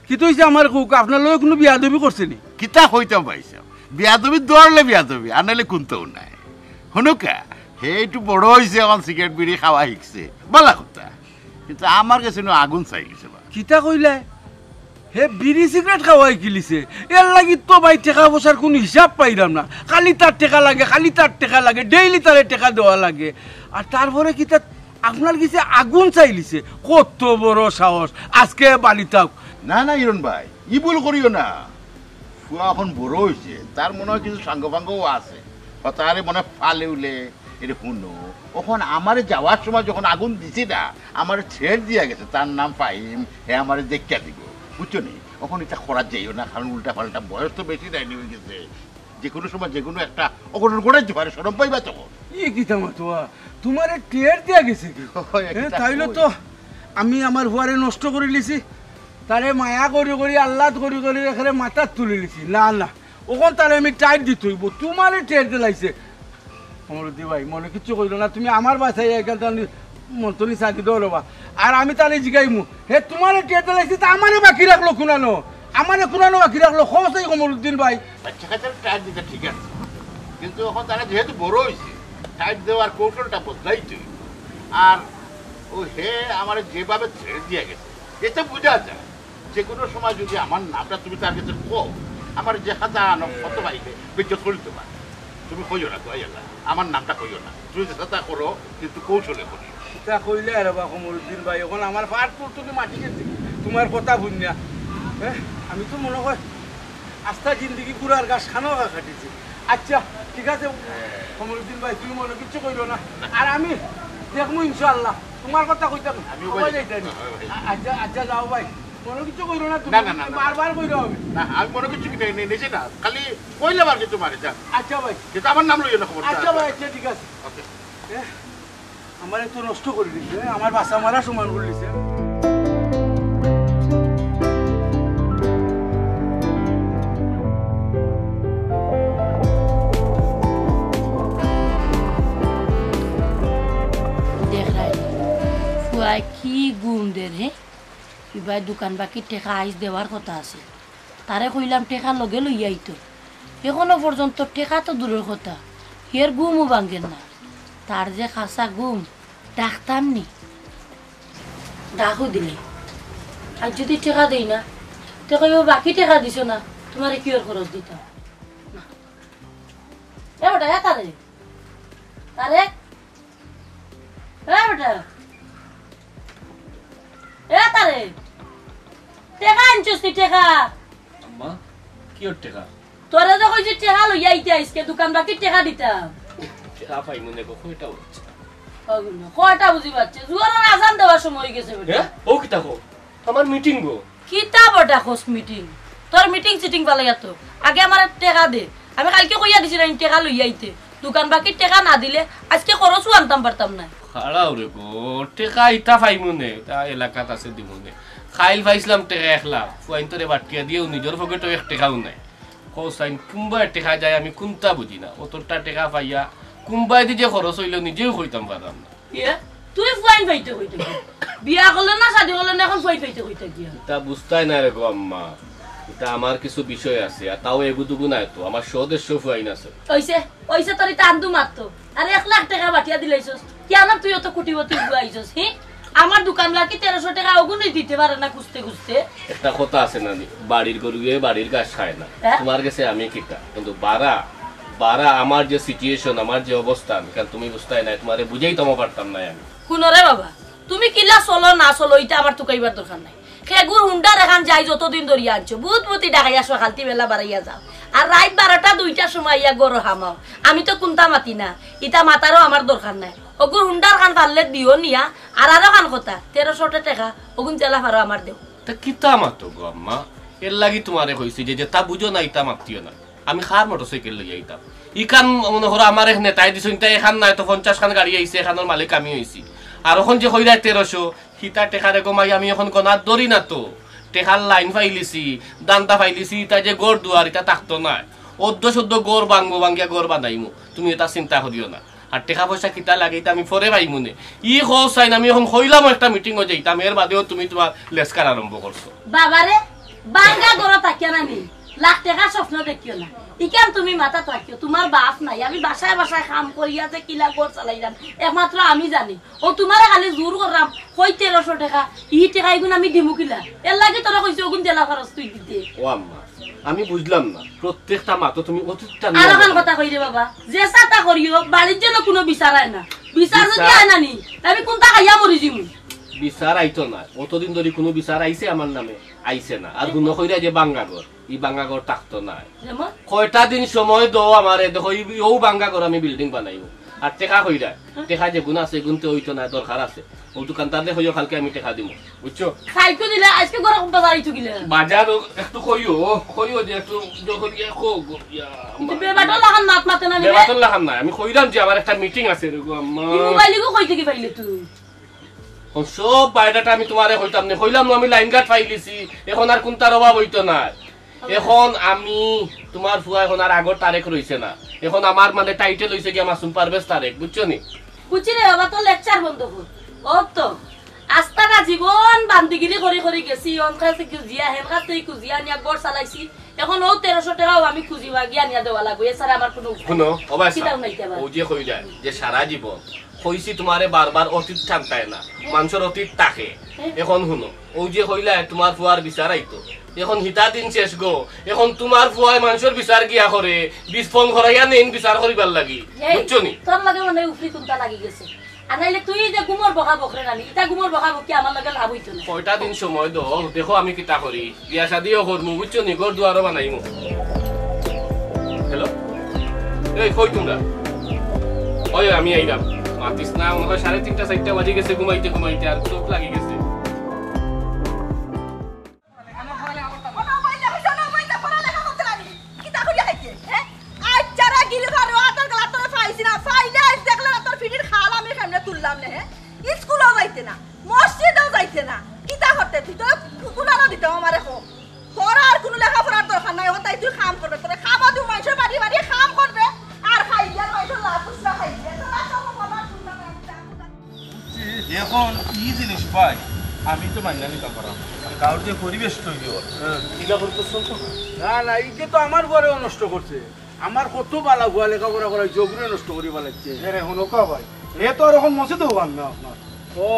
কিতা অইছে আমারে কউক্কা, আপনার লগে কুনু বেয়াদবি করছে নি? কিতা কইতাম ভাইসাব, বেয়াদবি ধরলে বেয়াদবি, আর নাইলে কুন্তাউ নায়। হুনউক্কা, হে একটু বড় অইছে, অখন সিগারেট বিড়ি খাওয়া হিকছে, বালা কথা। কিন্তু আমার গেছে নু আগুন চাইলিছে বা। কিতা কইলায়? হে বিড়ি সিগারেট খাওয়া হিকিলিছে, এরলাগি তো ভাই টেকা পয়সার কুনু হিসাব পাইরাম না। খালি তার টেকা লাগে, খালি তার টেকা লাগে, ডেইলি তারে টেকা দেওয়া লাগে। আর তারপরে কিতা আপনার গেছে আগুন চাইলিছে, কত বড় সাহস, আজকে বাড়িত আউক। না, না, ইরন ভাই, ই ভুল করিও না। ফুয়া অখন বড় অইছে, তার মনে অয় কিছু সাঙ্গ-ফাঙ্গও আছে। হতারে মনে অয় ফালে উলে, এরে হুনো। অখন আমারে যাওয়ার সময় যখন আগুন দিছি না, আমারে threat দিয়া গেছে, তার নাম ফাহিম, হে আমারে দেখিয়া দিবো। বুঝছো নি? অখন ইতা করা যাইও না, কারণ উল্টা-পাল্টা বয়স তো বেশি দেয়নি অইগেছে। যেকুনু সময় যেকুনু একটা অঘটন ঘটাইতে পারে, শরম পাইবা তখন। ই কিতা মাতুয়া? তুমারে threat দিয়া গেছে কি? অয়, হে, কিতা তাইলে কই? তো আমি আমার ফুয়ারে নষ্ট করিলিছি। তারে মায়া করি করি, আহ্লাদ করি করি একেরে মাথাত তুলিলিছি। না, না, অখন তারে আমি threat দিতে অইবো। তুমারে threat দিলাইছে। কমরুদ্দি ভাই, মনে কিচ্ছু কইরো না, তুমি আমার বাসায় এখান থেকে মন তো নিচা দি ধরো বা। আর আমি তারে জিগাইমু, হে তুমারে threat দিলাইছে, তা আমারে বাকি রাখলো কুনানো? আমারে কুনানো বাকি রাখলো? খোঁজ এই কমরুদ্দিন ভাই। বাচ্চা কাচ্চার threat দিতে ঠিক আছে, কিন্তু অখন তারা যেহেতু বড় অইছে, threat দেওয়ার কৌশলটা বদলাইতে অইবো। আর ও হে আমারে যেভাবে threat দিয়া গেছে, এতে বুঝা যায় যেকুনু সময় যুদি আমার নামটা তুমি তার গেছে কও, আমার যে হাতা আনো কত বাইরে বেজ্জত করি দিতে পারে। তুমি কইও না, দোহাই আল্লাহ, আমার নামটা কইও না। তুমি যেতা করো, কিন্তু কৌশলে করিও। ইতা কইলে আর বা কমরুদ্দিন ভাই, অখন আমার ফাট তুল তুমি মাটি গেছে, তুমার কথা হুনিয়া। হে, আমি তো মনে অয় আস্তা জিন্দেগি গুড়ার ঘাস খানো কাটিছি। আইচ্ছা, ঠিক আছে, কমরুদ্দিন ভাই, তুমি মনে কিচ্ছু কইরো না। আর আমি দেখমু ইনশাআল্লাহ, তুমার কথা কইতাম। আমিও সবাই কই। যাইতাম। হ্যাঁ, ভাই। আ-, আইচ্ছা, আইচ্ছা, যাও ভাই, মনে কিচ্ছু কইরো না তুমি। না, না, না, না। বারবার কইরো আমি। না, আমি মনে কিচ্ছু কি নেই, নেই, নেই, না। খালি কইলাম আর কি তুমারে, যা। আইচ্ছা ভাই। কিন্তু আমার নাম লইও না, খবর। আইচ্ছা ভাই, আইচ্ছা, ঠিক আছে। ওকে। এ, আমারে তো নষ্ট করি দিছে, আমার বাচ্চা মারা সমান করি দিছে। দেখরায়, ফুয়ায় কি ঘুম দের, হে? ইবায় দোকান বাকির টেকা আইজ দেওয়ার কথা আছে। তারে কইলাম টেকা লগে লইয়া আইতো। এখনো পর্যন্ত টেকা তো দূরর কথা, এর ঘুমও ভাঙ্গের না। তার যে খাসা ঘুম, ডাকতাম নি। ডাকও দিলে। আর যুদি টেকা দেই না, তে কইবো, "বাকি টেকা দিছো না, তুমারে কিওর খরচ দিতাম?" এ বেটা, এ তারে। তারে। এ বেটা। এ তারে। টেকা আনছস নি টেকা? আম্মা, কিওর টেকা? তোরে যে কইছি টেকা লইয়া আইতে আইজকে দোকান বাকি টেকা দিতাম। টেকা পাইমু নে গো, কয়টা বাজছে? কয়টা বুঝি পাচ্ছে? জুয়ারের আজান দেওয়ার সময় অই গেছে বেটা। এ? ও কিতা কও? আমার মিটিং গো। কিতা বড় ডাকস মিটিং? তোর মিটিং সিটিং ফালাইয়া তো। আগে আমার টেকা দে। আমি কাইলকে কইয়া দিছি না, আমি টেকা লইয়া আইতে। দোকান বাকির টেকা না দিলে আইজকে খরচও আনতাম পারতাম না। খাড়াও রে গো, টেকা ইতা পাইমু নে, তা এলাকাত আছে দিমু নে। কাইল পাইছলাম টেকা এক লাখ, ফুয়াইন্তরে বাটিয়া দিয়াও নিজর পকেটো এক টেকাও নাই। কও চাইন, কুনবায় টেকা যায় আমি কুনতা বুঝি না। অতটা টেকা পাইয়া কুনবায়দি যে খরচ অইলো নিজেও কইতাম পারলাম না। ইয়ে, তুই ফুয়াইন পাইতে কইতে কি? বিয়া করলে না, শাদি করলে না, এখন ফুয়াইন পাইতে কইতে কি? ইতা বুঝতায় না রে গো আম্মা, ইতা আমার কিছু বিষয় আছে, আর তাও এগুদুগু নায় তো, আমার সদস্য ফুয়াইন আছে। অইছে, অইছে, তোর ইতা আন্দু মাত্র। আর এক লাখ টেকা বাটিয়া দিলাইছস, কিয়ানোর তুই অত কোটিপতি ফুয়াইছস, হি? আমার দোকান লাগি তেরোশো টেকা অগুনই দিতে পারে না খুঁজতে খুঁজতে। একটা কথা আছে না নি, বাড়ির গরুয়ে বাড়ির ঘাস খায় না। হ্যাঁ? তোমার গেছে আমি কিতা, কিন্তু বারা, বারা আমার যে situation, আমার যে অবস্থান, কারণ তুমি বুঝতায় না, তোমারে বুঝাইতামও পারতাম না আমি। হুনো রে বাবা, তুমি কিলা চলো না চলো, ইতা আমার তুকাইবার দরকার নাই। খেগুর হুন্ডার এখান যাই যতদিন ধরিয়া আনছো, বুত বুতি ডাকাইয়া সকালতি বেলা বাড়াইয়া যাও, আর রাইত বারোটা দুইটার সময় আইয়া গরু হামাও। আমি তো কুন্তা মাতি না, ইতা মাতারও আমার দরকার নাই। অগুর হুন্ডার খান পারলে দিও নিয়া, আর আরো খান কথা, তেরোশো টেকা, অগুন জেলা ফারো আমার দেও। তা কিতা মাতো গো আম্মা? এর লাগি তোমারে কইছি যে যেতা বুঝো না, ইতা মাতিও না। আমি কার মোটরসাইকেল লইয়া আইতাম? ইখান মনে করো আমার এক নেতায় দিছইন, তাই এখান নায় তো পঞ্চাশ খান গাড়ি আইছে, এখানোর মালিক আমি অইছি। আর অখন যে কইরায় তেরোশো, হিতা টেকারে গমাই আমি অখন গনাত ধরি না তো। টেকার লাইন পাইলিছি, দান্দা পাইলিছি, ইতা যে ঘর দুয়ার, ইতা থাকতো নায়। অদ্য সদ্য ঘর ভাঙবো, ভাঙিয়া ঘর বানাইমু, তুমি ইতা চিন্তা করিও না। আর টেকা পয়সা কিতা লাগে, ইতা আমি পরে পাইমু নে। ই খরচ চাইন, আমি অখন কইলাম একটা মিটিংও যাইতাম, এর বাদেও তুমি তোমার লেসকার আরম্ভ করছো। বাবারে, ভাঙ্গা ঘরো থাকিও না নি, লাখ টেকার স্বপ্ন দেখিও না। ইখান তুমি মাথাত রাখিও, তোমার বাপ নাই, আমি বাসায় বাসায় কাম করিয়া যে কিলা ঘর চালাইলাম, একমাত্র আমি জানি। ও তোমারে খালি জোর করলাম, কই তেরোশো টেকা, ই টেকা ইগুন আমি দিমু কিলা? এর লাগি তোরা কইছি অগুন জেলা খরচ তুই দিতে। ও আম্মা, আমি বুঝলাম না, প্রত্যেকটা মাতো তুমি অতীতটা নিয়ে আর অখান কথা কই রে বাবা, যে সাতা করিও, বাড়ির জন্য কোনো বিচার আয় না। বিচার যদি বিচার আয় না নি, আমি কুন্তা খাইয়া মরি যিমু। বিচার আইতো না, অতদিন ধরি কোনো বিচার আইছে আমার নামে? আইছে না। আর হুনো কইরা যে ভাঙ্গা ঘর, ই ভাঙ্গা ঘর থাকতো নায়। যেমন? কয়টা দিন সময় দেও আমারে, দেখো, ই, ও ভাঙ্গা ঘর আমি বিল্ডিং বানাইমু। আর টেকা কইরা, টেকা যেগুন আছে, এগুনতে অইতো নায়, দরকার আছে। ও দোকানদাররে কইও, কালকে আমি টেকা দিমু, বুঝছো? কাইলকে দিলে, আইজকে ঘর বাজার আইতো কিলা? বাজার ও একটু কইও, কইও যে একটু যখন ইয়া কো, ইয়া, কিন্তু বেবাটর লাখান মাত মাতে না নি বে? বেবাটর লাখান নায়। আমি কইলাম যে আমার একটা মিটিং আছে রে গো আম্মা। ই মোবাইল ইগু কই থাকি পাইলে তুই? অখন সব বায়োডাটা আমি তোমারে কইতাম নে, কইলাম না আমি লাইন গার্ড পাইলিছি, অখন আর কুন্তার অভাব অইতো নায়। অখন আমি, তোমার ফুয়া অখন আর আগর তারেক রইছে না, অখন আমার মানে টাইটেল অইছে গিয়া মাসুম পারভেজ তারেক, বুঝছো নি? বুঝছি রে বাবা, তোর লেকচার বন্ধ কর। ও তো আস্তানা জীবন বান্দিগিরি করি করি গেছি, অন কাছে খুজিয়া, হেন কাছে খুজিয়া নিয়া ঘর চালাইছি। অখন ও তেরোশো টেকাও আমি খুজিয়া গিয়া নিয়া দেওয়া লাগবো, এছাড়া আমার কোনো উপায় হুনো, নাই। ও ভাই কিতাও সাহেব, নাই তে আবার। ও যে কইলা যে সারা জীবন কইছি তোমারে বারবার অতীত টানতায় না, মানষর অতীত থাকে। হ্যাঁ। অখন হুনো, ও যে কইলা তোমার ফুয়ার বিচার আইতো, অখন হিতা দিন শেষ গো, অখন তোমার ফুয়ায় মানষর বিচার গিয়া করে, বিষ ফোন করাইয়া নেইন বিচার করিবার লাগি, এই, বুঝছো নি? তোর লগে মনে হয় উফরি কুন্তা লাগি গেছে। আর নাইলে তুই যে গুমর বকা বকরে নানি, ইটা গুমর বকা বকি আমার লগে লাভ অইতো না। কয়টা দিন সময় দেও, দেখো আমি কিতা করি। বিয়া শাদিও করমু, বুঝছো নি? ঘর দুয়ারও বানাইমু। হ্যালো? এই, কই তোমরা? ওই, আমি আইলাম। মাতিস না, মনে হয় সাড়ে তিনটা, চাইরটা বাজি গেছে ঘুমাইতে ঘুমাইতে, আর চোখ লাগি গেছে। কোনো বইতে হইছে না, বইতে পড়ালেখা করতে লাগে। কিতা করিয়া খাইতে, হ্যাঁ? আজ যারা গিরি ধরে, ও আতর গলা তোরে পাইছি না, পাইলে আজ দেখলে না তোর ফিটির খাল আমি সামনে তুললাম না, হ্যাঁ? স্কুলেও যাইতে না, মসজিদেও যাইতে না, কিতা করতে? তুই তো কুকুরানো দিতে আমারে কো। তোর আর কোনো লেখাপড়ার দরকার নাই, ও তাই তুই কাম করবে, তোরে কামও দিমু, মানষর বাড়ি বাড়ি কাম করবে, আর খাইবে, আর মানষর লাভ বুঝবে, খাইবে। তোর আর কোনো বলার চিন্তা নাই, আমি যা বুঝাই। অখন ই জিনিস পাই, আমি তো মাইনা নিতাম পারাম। আর গাঁওর যে পরিবেশ তৈরি অর, হ্যাঁ। ইলা করতে চলতো না। না, না, ইতে তো আমার ঘরেও নষ্ট করছে। আমার কত বালা ফুয়া লেখাপড়া করাইছে, ওগুলো নষ্ট করি ফালাইছে। এ রে, হুনউক্কা ভাই, হে তো আর অখন মসজিদও যার না আপনার। ও,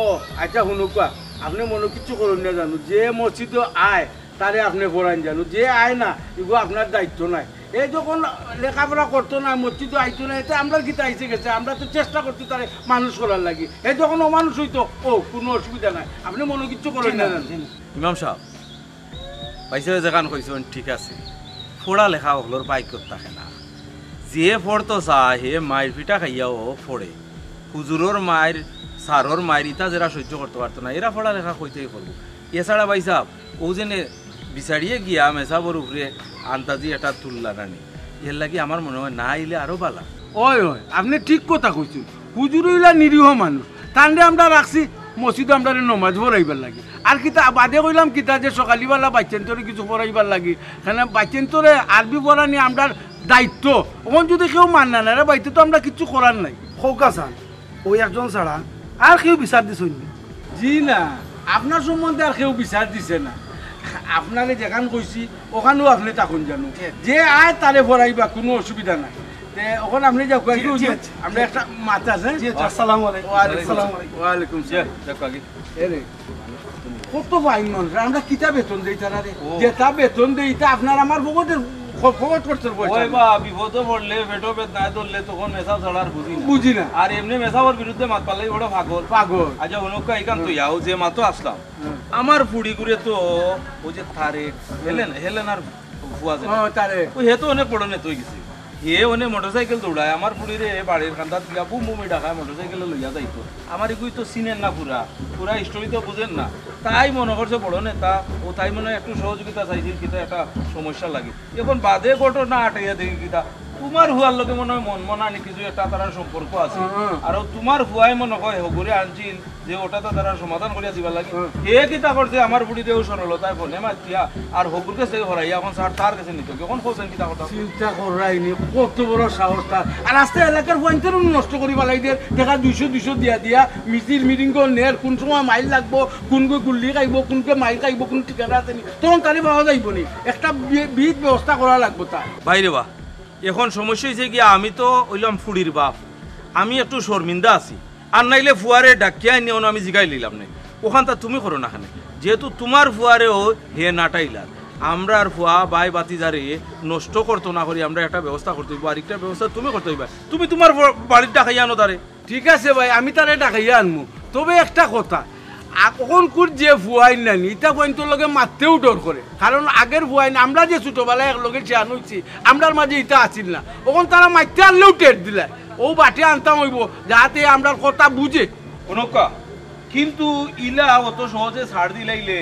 আচ্ছা, হুনউক্কা, আপনে মনো কিচ্ছু করইন না জানু, যে মসজিদো আয়, তারে আপনে পড়াইন জানু, যে আয় না, ইগু আপনার দায়িত্ব নায়। এ যখন লেখাপড়া করতো না, মসজিদো আইতো না, এতে আমরার কিতা আইছে গেছে? আমরা তো চেষ্টা করছি তারে মানুষ করার লাগি। এ যখন অমানুষ অইতো, ও, কুনু অসুবিধা নাই, আপনে মনো কিচ্ছু করইন না। ইমাম সাব, ভাইসাবে যেখান কইছইন ঠিক আছে, পড়া লেখা অকলর ভাগ্যত থাকে না। যে পড়তো চায়, হে মাইর পিটা খাইয়াও পড়ে। হুজুরর মাইর, সারর মাইর, ইতা যেরা সহ্য করতো পারতো না, এরা পড়া লেখা কইতেই করবো। এছাড়া ভাইসাব, অউ যেনে বিচারিয়ে গিয়া মেসাবর উপরে আন্দাজি একটা তুললা নানি, এর লাগি আমার মনে অয় না আইলে আরো বালা। অয়, অয়, আপনে ঠিক কথা কইছইন। হুজুর অইলা নিরীহ মানুষ, তানরে আমরা রাখছি মসজিদো আমরারে নমাজ পড়াইবার লাগি। আর কিতা বাদে কইলাম কিতা যে সকালিবালা বাইচ্চাইন্তরে কিছু পড়াইবার লাগি, কেনে বাইচ্চাইন্তরে আরবি পড়ানি আমরার দায়িত্ব। অখন যুদি কেউ মানরা না রে বাইতে তো আমরা কিচ্ছু করার নাই। কউক্কা চাইন, অউ একজন ছাড়া আর কেউ বিচার দিছইন নি? জি না, আপনার সম্বন্ধে আর কেউ বিচার দিছে না। আপনারে যেখান কইছি, অখানউ আপনে থাকইন জানো। যে আয় তারে পড়াইবা, কুনু অসুবিধা নাই। তে অখন আপনে যাউক্কা, জি, জি, জি। আমরা একটা মাত আছে। জি, জি, আসসালামু আলাইকুম। ওয়ালাইকুম আসসালাম। ওয়ালাইকুম আসসালাম। জি, যাউক্কা আগে। এরে, কত ফাইন মানুষ, আমরা কিতা বেতন দেই তারারে? ও। যেতা বেতন দেই, ইতা আপনার আমার পকেটের, পকেট খরচের পয়সা। ওই বা, বিপদো পড়লে, পেটো বেদনায় ধরলে তখন মেসাব ছাড়া আর বুঝি না। বুঝি না। আর এমনে মেসাবর বিরুদ্ধে মাত পারলে বড় পাগল। পাগল। আচ্ছা, হুনউক্কা, ইখান তো হুম। ইয়াও যে মাতো আসলাম। হুম। আমার ফুড়িগুরে তো অউ যে তারেক, হুম। হেলেন, হেলেনার ফুয়া যে। ও, তারেক। অউ হে তো অনেক বড় নেতা অইগেছে। হে অনে মোটরসাইকেল দৌড়ায়, আমার ফুড়িরে বাড়ির কান্দাত দিয়া বুম বুম ডাকায় মোটরসাইকেলে লইয়া যাইতো। আমার ইগুই তো চিনের না পুরা, পুরা story তো বুঝের না। তাই মনো করছে বড় নেতা, অউ তাই মনো অয় একটু সহযোগিতা চাইছিল, কিতা একটা সমস্যা লাগে। অখন বাদে ঘটনা আটাইয়া দেখি কিতা, তুমার ফুয়ার লগে মনো অয় মন মনানি কিছু একটা তারার সম্পর্ক আছে। হুম, হুম। আর অউ তুমার ফুয়ায় মনো অয় হগুরে আনছিল, যে অটা তো তারার সমাধান করিয়া দিবার লাগি। হুম। হে কিতা করছে, আমার ফুড়িরে অউ সরলতায় ফোনে মাতিয়া আর হগুর গেছে হরাইয়া অখন স্যার তার গেছে নিতো। অখন কইছইন কিতা কথা? চিন্তা কররায়নি, কত বড় সাহস তার। আর আস্তা এলাকার ফুয়াইন্তরে নষ্ট করি ফালাই দের। টেকা দুইশো দুইশো দিয়া দিয়া মিছিল মিটিং করে নের, কুন সময় মাইর লাগবো, কুনগু গুল্লি খাইবো, কুনগু মাইর খাইবো, কুনু ঠিকানা আছে নি। তখন তারে পাওয়া যাইবো নি। একটা বি-, বিহিত ব্যবস্থা করা লাগবো তার। ভাইরে বা, অখন সমস্যা অইছে গিয়া আমি তো অইলাম ফুড়ির বাপ, আমি একটু শর্মিন্দা আছি। আর নাইলে ফুয়ারে ডাকিয়া আনিয়া অনো আমি জিগাইলিলাম নে। অখানতা তুমি করো না কেনে। যেহেতু তুমার ফুয়ারেও হে নাটাইলার, আমরার ফুয়া ভাই ভাতিজারে নষ্ট করতো না করি আমরা একটা ব্যবস্থা করতে অইবো, আর একটা ব্যবস্থা তুমি করতে অইবা। তুমি তুমার ফুয়া-, বাড়িত ডাকাইয়া আনো তারে। ঠিক আছে ভাই, আমি তারে ডাকাইয়া আনমু। তবে একটা কথা, আ-, অখনকুর যে ফুয়াইন নানি, ইতা ফুয়াইন্তর লগে মাততেও ডর করে। কারণ আগের ফুয়াইন, আমরা যে ছোটবেলায় একলগে শিয়ান অইছি, আমরার মাঝে ইতা আছিল না। অখন তারা মাততে আনলেও টের দিলায়। অউ বাটে আনতাম অইবো, যাতে আমরার কথা বুঝে। হুনউক্কা, কিন্তু ইলা অত সহজে ছাড় দিলাইলে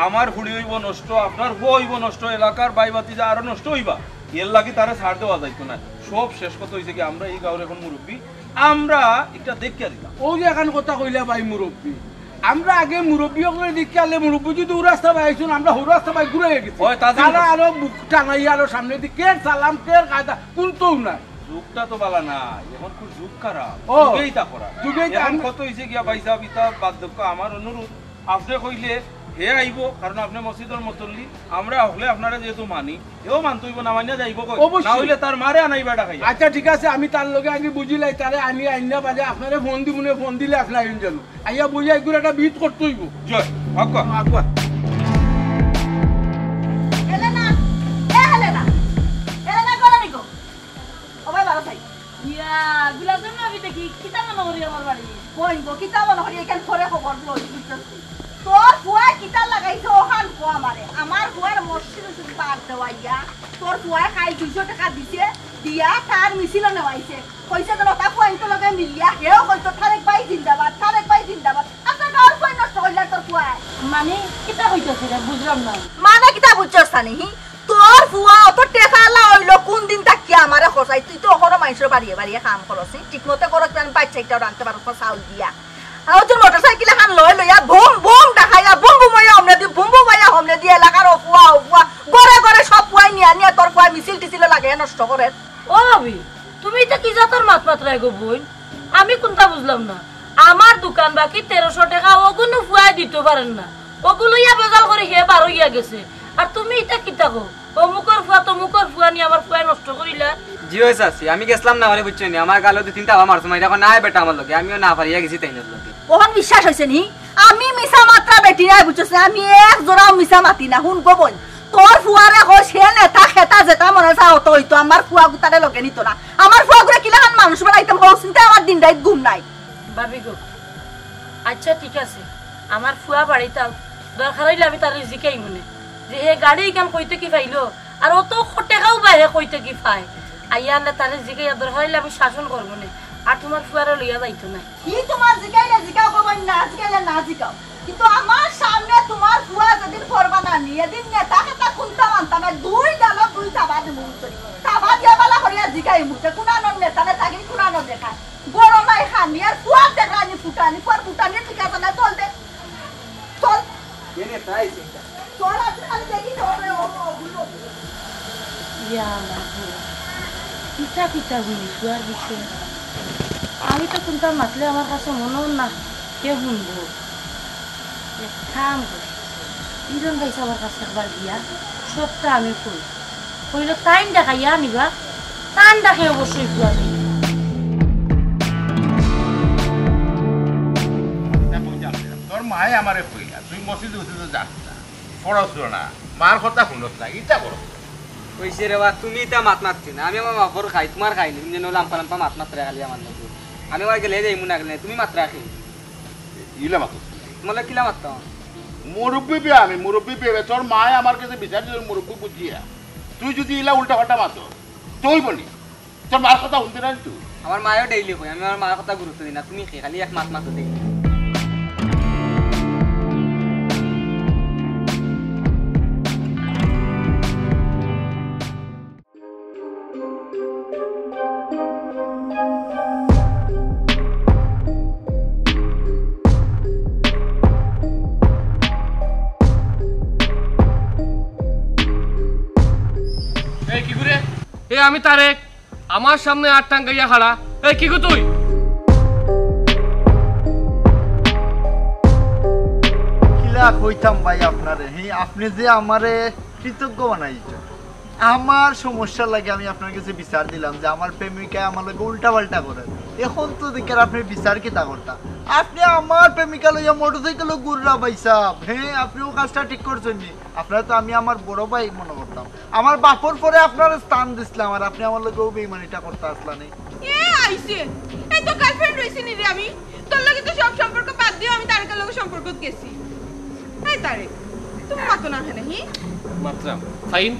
আমার ফুড়ি অইবো নষ্ট, আপনার ফুয়া অইবো নষ্ট, এলাকার ভাই ভাতিজা আরো নষ্ট অইবা। এর লাগি তারে ছাড় দেওয়া যাইতো না। সব শেষ কথা অইছে কি, আমরা ই গাঁওর অখন মুরব্বি, আমরা ইটা দেখিয়া দিতাম। অউ যে অখান কথা কইলা ভাই মুরব্বি, আমরা আগে মুরব্বি অকলরে দেখিয়া আনলে মুরব্বি যুদি অউ রাস্তা বায় আইছইন, আমরা হউ রাস্তা বায় ঘুরাইয়া গেছি। অয়, তা দিন তারা আরো বুক টানাইয়া আরো সামনেদি কের সালাম, কের কায়দা, কুনতাউ নাই। যুগটা তো বালা না, অখনকুর যুগ খারাপ। ও, যুগেই তা করা। যুগেই তা অখন করা। কত অইছে গিয়া ভাইসাব, ইতা বাদ দেউক্কা, আমার অনুরোধ, আপনে কইলে হে আইবো, কারণ আপনে মসজিদর মতল্লি, আমরা হকলে আপনারে যেহেতু মানি, হেও মানতো অইবো, না মানিয়া যাইবো কই? অবশ্যই। না অইলে তার মারে আনাইবা ডাকাইয়া। আচ্ছা, ঠিক আছে, আমি তার লগে আগে বুঝিলাই, তারে আনি আইনা বাদে আপনারে ফোন দিমুনে, ফোন দিলে আপনে আইন জানো। আইয়া বইয়া এগুর একটা বিহিত করতে অইবো। জয়, আগুয়া। আগুয়া। হেলেনা, এ হেলেনা, হেলেনা, ঘরো নি গো। ও ভাই, বারো থাই। ইয়া, গোলাপজামুন ভাবি দেখি, কিতা মনো করি আমার বাড়ি? বইন গো, কিতা মনো করি, এখান পরে খবর লই, বুঝছস নি? তোর ফুয়ায় কিতা লাগাইছে, অখান ক আমারে। আমার ফুয়ার মসজিদ শুধু বাদ দেওয়াইয়া, তোর ফুয়ায় খাই দুইশো টেকা দিছে, দিয়া তার মিছিলো নেওয়াইছে। কইছে যে লতা ফুয়াইন্তর লগে মিলিয়া, হেও কইতো, "তারেক ভাই জিন্দাবাদ, তারেক ভাই জিন্দাবাদ।" আচ্ছা, গাঁওর ফুয়াইন নষ্ট করিলা তোর ফুয়ায়। মানে, কিতা কইতাছে রে? বুঝলাম না। মানে কিতা বুঝছস না নি? তোর ফুয়া অত টেকাআলা অইলো কুন দিন থাকিয়া আমারে খসাই? তুই তো অখনো মাইনষর বাড়িয়ে বাড়িয়ে কাম করস নি, ঠিক মতো করস না, বাইচ্চা ইটাও রানতে পারস না চাউল দিয়া। আর অউ যে মোটরসাইকেল এখান লই লইয়া বুম বুম ডাকাইয়া, বুম বুম অইয়া হমনেদি, বুম বুম অইয়া হমনেদি, এলাকার অউ ফুয়া, অউ ফুয়া, ঘরে ঘরে সব ফুয়ায় নিয়া নিয়া তোর ফুয়ায় মিছিল টিছিল লাগাইয়া নষ্ট করের। ও ভাবি, তুমি ইতা কি জাতর মাত মাতরায় গো বইন? আমি কুনতা বুঝলাম না। আমার দোকান বাকি তেরোশো টেকা, অগুনু ফুয়ায় দিতো পারের না। অগু লইয়া বেজাল করি হে বার অইয়া গেছে। আর তুমি ইতা কিতা কও? অমুকর ফুয়া, তমুকর ফুয়া নি আমার ফুয়ায় নষ্ট করিলা। জি অয় চাচি, আমি গেছলাম না, আরে বুঝছো নি, আমার গালো দুই তিন থাবা মারছে, মাইরা কয়, "না, আয় বেটা আমার লগে।" আমিও না পারিয়া গেছি তাইনর লগে। অখন বিশ্বাস অইছে নি? আমি মিছা মাতরা বেটি নায়, বুঝছস নি? আমি এক জোড়াও মিছা মাতি না। হুন গো বইন, তোর ফুয়ারে কইস, হে নেতা খেতা যেতা মনে চায় অতা অইতো, আমার ফুয়া গুতারে লগে নিতো না। আমার ফুয়া গুরে কিলাখান মানুষ বানাইতাম, হউ চিন্তায় আমার দিন রাইত ঘুম নাই। ভাবি গো, আচ্ছা ঠিক আছে, আমার ফুয়া বাড়িত আউক, দরকার অইলে আমি তারে জিকাইমুনে যে হে গাড়ি ইখান কইতে কি পাইলো, আর অত টেকাও বা হে কইতে কি পায়। আইয়া আনলে তারে জিকাইয়া দরকার অইলে আমি শাসন করমুনে, আর তুমার ফুয়ারে লইয়া যাইতো নায়। ই তুমার জিকাইলে জিকাও গো বইন, না জিকাইলে না জিকাও, কিন্তু আমার সামনে তুমার ফুয়া যেদিন করবা না নি, এদিন নেতা খেতা কুন্তা মানতা না, দুই গালো দুই থাবা দিমু। তাবা দিয়া বালা করিয়া জিকাইমু, যে কুনানোর নেতা নেতাগিরি কুনানো দেখায়। বড় নাই খানি, আর ফুয়ার দেখানি ফুটানি, ফুয়ার ফুটানি ঠিক আছে না, চল দে। চল। এনে তাই চিন্তা। চল, আজ আমি দেখি তোরে ও, ও, ও, ও। ইয়া আল্লাহ গো। ইতা কিতা হুনি ফুয়ার বিষয়ে? আমি তো কুন্তা মাতলে আমার কাছে মনে অর না, কে হুনবো? এক কাম করি, ইজন ভাই সাবর কাছে একবার গিয়া সবটা আমি কই। কইলে তাইন ডাকাইয়া আনিবা, তান ডাকে অবশ্যই ফুয়া যাইবা। এখন যা, তোর মায়ে আমারে কইলা, তুই মসজিদে উসজিদে যাস না, পড়াশোনা, মার কথা হুনস না, ইতা করস। কইছে রে বা, তুমি ইতা মাত মাতছি না, আমি আমার বাপর খাই, তুমার খাই নি, তুমি যেন লাম্পা লাম্পা মাত মাতরে খালি আমার লগে। আমি আমার গেলে যাইমু না গেলে, তুমি মাতরা খাই। ইলা মাতস। তুমার লগে কিলা মাততাম? মুরব্বি বিয়া আমি, মুরব্বি বিয়া, তোর মায়ে আমার কাছে বিচার দিল মুরব্বি বুঝিয়া। তুই যদি ইলা উল্টা পাল্টা মাতস, তুই বলি, তোর মার কথা হুনতে না তুই। আমার মায়ও ডেইলি কই, আমি আমার মার কথা গুরুত্ব দিই না, তুমি কি খালি এক মাত মাতো দেই। এই কি করে? এ আমি তারেক, আমার সামনে আত টাঙ্গাইয়া খাড়া। এই কি গো তুই? কিলা কইতাম ভাই আপনারে, হি, আপনে যে আমারে কৃতজ্ঞ বানাইছইন। আমার সমস্যার লাগি আমি আপনার কাছে বিচার দিলাম যে আমার প্রেমিকায় আমার লগে উল্টা পাল্টা করে। এখন তো দেখি আর আপনে বিচার কিতা করতা? আপনে আমার প্রেমিকা লইয়া মোটরসাইকেলো ঘুররা ভাই সাব। হে, আপনে অউ কাজটা ঠিক করছইন নি? আপনারে তো আমি আমার বড় ভাই মনে করতাম। আমার বাপর পরে আপনারে স্থান দিছলাম, আর আপনে আমার লগে অউ বেইমানিটা করতা আছলা নি। এ আইছে, এ তো গার্লফ্রেন্ড রইছে নি রে আমি। তোর লগে তো সব সম্পর্ক বাদ দিয়া আমি তারেকর লগে সম্পর্কত গেছি। এই তারেক, তুমি মাতো না কেনে, হি? মাতরাম। ফাহিম,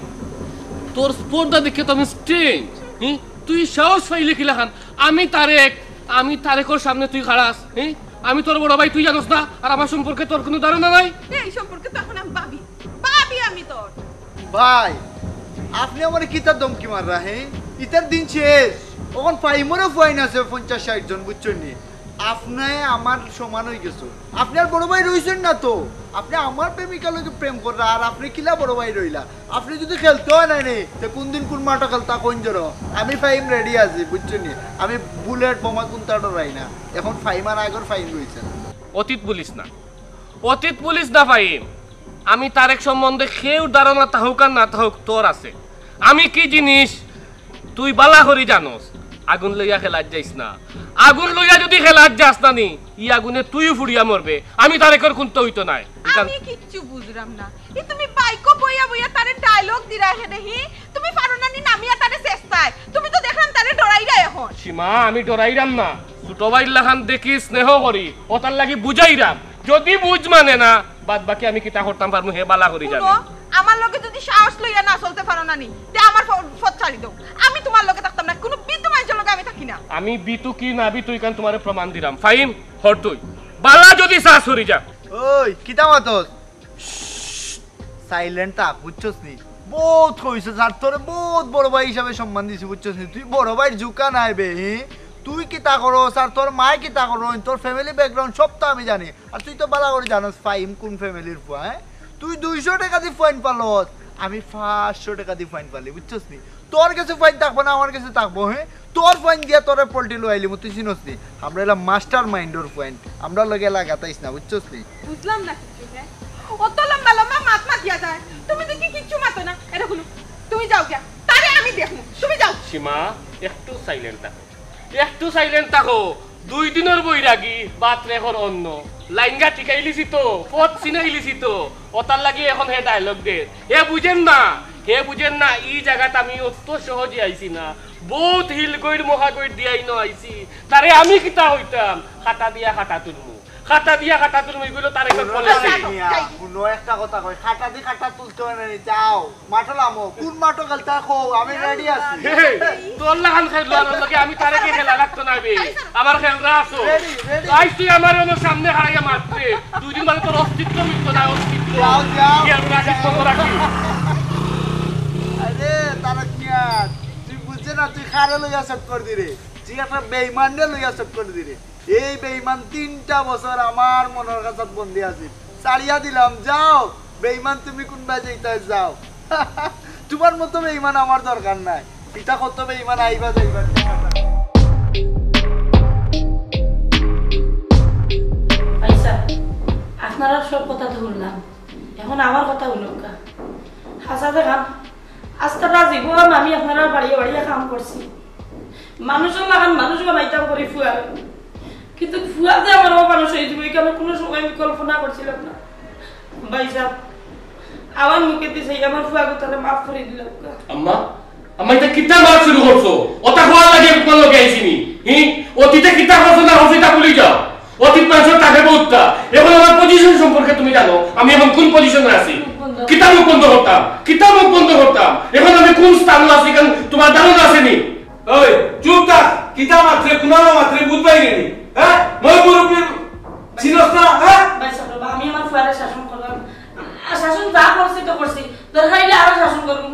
তোর স্পর্ধা দেখে তো আমি স্ট্রেঞ্জ। হি? তুই সাহস পাইলে কিলাখান? আমি তারেক, আমি তারেকর সামনে তুই খাড়াস। হি? আমি তোর বড় ভাই, তুই জানোস না? আর আমার সম্পর্কে তোর কুনু ধারণা নাই? এই সম্পর্কে তো এখন আমি ভাবি। ভাবি আমি তোর। ভাই, আপনে আমারে কিতা ধমকি মাররা, হে? ইতার দিন শেষ। অখন ফাহিমরও ফুয়াইন আছে পঞ্চাশ ষাইট জন, বুঝছইন নি? আপনে আমার সমান অইগেছইন। আপনে আর বড় ভাই রইছইন না তো। আপনে আমার প্রেমিকার লগে প্রেম কররা, আর আপনে কিলা বড় ভাই রইলা? আপনে যুদি খেলতা অয় না নি, তে কুনদিন কুন মাঠো খেলতা কইন জরো। আমি ফাহিম রেডি আছি, বুঝছইন নি? আমি বুলেট বোমা কুন্তা ডরাই না। অখন ফাহিম আর আগর ফাহিম রইছে না। অতীত ভুলিস না। অতীত ভুলিস না ফাহিম, আমি তারেক সম্বন্ধে কেউর ধারণা থাকুক আর না থাকুক, তোর আছে। আমি কি জিনিস তুই বালা করি জানোস। আগুন লইয়া খেলাত যাইস না। আগুন লইয়া যুদি খেলাত যাস না নি, ই আগুনে তুইও ফুড়িয়া মরবে। আমি তারেকর কুন্তা অইতো নায়। ইখান আমি কিচ্ছু বুঝরাম না। ই তুমি বাইকো বইয়া বইয়া তারে ডায়লগ দিরায় হে দেখি। তুমি পারো না নি নামিয়া তারে চেষ্টায়। তুমি তো দেখরাম তারে ডরাইরায় অখন। সীমা, আমি ডরাইরাম না। ছোট ভাইর লাখান দেখি, স্নেহ করি, অতার লাগি বুঝাইরাম। যুদি বুঝ মানে না, বাদ বাকি আমি কিতা করতাম পারমু, হে বালা করি জানে। হুনো, আমার লগে যুদি সাহস লইয়া না চলতে পারো না নি, তে আমার ফ-, পথ ছাড়ি দেও। আমি তুমার লগে থাকতাম না, কুনু বিতু মাইনষর লগে আমি থাকি না। আমি বিতু কি না বিতু, ইখান তুমারে প্রমাণ দিরাম। ফাহিম, হর তুই। বালা যুদি চাস, হরি যা। ওই, কিতা মাতস? সাইলেন্ট থাক, বুঝছস নি? বউত কইছস, আর তোরে বউত বড় ভাই হিসাবে সম্মান দিছি, বুঝছস নি? তুই বড় ভাইর জুকা নায় বে, হি? তুই কিতা করস, আর তোর মায় কিতা করইন, তোর ফ্যামিলি ব্যাকগ্রাউন্ড সব তো আমি জানি। আর তুই তো বালা করি জানোস ফাহিম কুন ফ্যামিলির ফুয়া, হে? তুই দুইশো টেকা দি ফুয়াইন পালস, আমি পাঁচশো টেকা দি ফুয়াইন পালি, বুঝছস নি? তোর গেছে ফুয়াইন থাকবো না, আমার গেছে থাকবো, হে? তোর ফুয়াইন দিয়া তোরে পল্টি লুয়াইলিমু, তুই চিনস নি? আমরা অইলাম মাস্টার মাইন্ডর ফুয়াইন, আমরার লগে লাগাত আইস না, বুঝছস নি? বুঝলাম না কিচ্ছু, হে? অত লম্বা লম্বা মাত মাতিয়া যায়, তুমি দেখি কিচ্ছু মাতো না। এরে হুনো, তুমি যাও গিয়া, তারে আমি দেখমু, তুমি যাও। সীমা, একটু সাইলেন্ট থাকো, একটু সাইলেন্ট থাকো। দুই দিনর বৈরাগী, বাত রেখর অন্য। লাইনগা ঠিকাইলিছি তো, পথ চিনাইলিছি তো, অতার লাগি এখন হে ডায়লগ দের। হে বুঝের না, হে বুঝের না, ই জাগাত আমি অত সহজে আইছি না। বউত হিলগইর মহাগইর দিয়াই ন আইছি। তারে আমি কিতা হইতাম? খাটা দিয়া খাটা তুলমু, খাটা দিয়া খাটা তুলমু, ইগুলো তার একটা পলিসি। মিয়া, হুনো একটা কথা কই, খাটা দি খাটা তুলতে হয় না নি, যাও। মাঠো লামো, কোন মাঠো খেলতা কও, আমি রেডি আছি। হে, হে, তোর লাখান খেল, আর ওর লগে আমি তারে কি খেলা লাগতো না বে। আমার খেলরা আছো। Ready, ready. আইস তুই আমার ওর সামনে হারাইয়া মারতে। দুই দিন বাদে তোর অস্তিত্ব মিটতো না, অস্তিত্ব। যাও, যাও। কি আর রাখিস তো রাখি। আরে, তারা কি আর? তুই বুঝছে না, তুই খারে লইয়া সেট করে দিরে। তুই একটা বেইমানরে লইয়া সেট করে দিরে। এই বেইমান তিনটা বছর আমার মনর কাছাত বন্দি আছিল। ছাড়িয়া দিলাম, যাও। বেইমান তুমি কোন বাজে ইতায় যাও। তোমার মতো বেইমান আমার দরকার নাই। ইতা কত বেইমান আইবা যাইবা। ভাইসাব, আপনারা সব কথা তো শুনলাম, এখন আমার কথা শুনুক্কা। হাছা দেখাম, আস্তাটা জীবন আমি আপনারা বাড়িয়ে বাড়িয়ে কাম করছি, মানুষর লাখান মানুষ বানাইতাম করি ফুয়ার, কিন্তু ফুয়া যে আমার অমানুষ হয়ে যাবে, এখানে কোনো সময় আমি কল্পনা করছিলাম না। ভাইসাব, আমার মুখে দিছে, আমার ফুয়া কথাটা মাফ করে দিলাম। আম্মা, আম্মা, ইটা কিতা মাত শুরু করছো? অতা কওয়ার লাগি আমি তোমার লগে আইছি নি। হি? অতীতে কিতা করছো না করছো, ইটা ভুলি যাও। অতীত মানুষর থাকে বহুতটা। এখন আমার পজিশন সম্পর্কে তুমি জানো, আমি এখন কোন পজিশনে আছি? মুখ বন্ধ। কিতা মুখ বন্ধ করতাম? কিতা মুখ বন্ধ করতাম? এখন আমি কোন স্থানে আছি, কারণ তোমার ধারণা আছে নি? ওই, চুপ থাক। কিতা মাতরে, কুনানো মাতরে, বুঝবায় নি? হ্যাঁ? মই মুরব্বি চিনস না, হ্যাঁ? ভাইসাব, আমি আমার ফুয়ারে শাসন করলাম। আর শাসন যা করছি তো করছি। দরকার হইলে আরো শাসন করুম।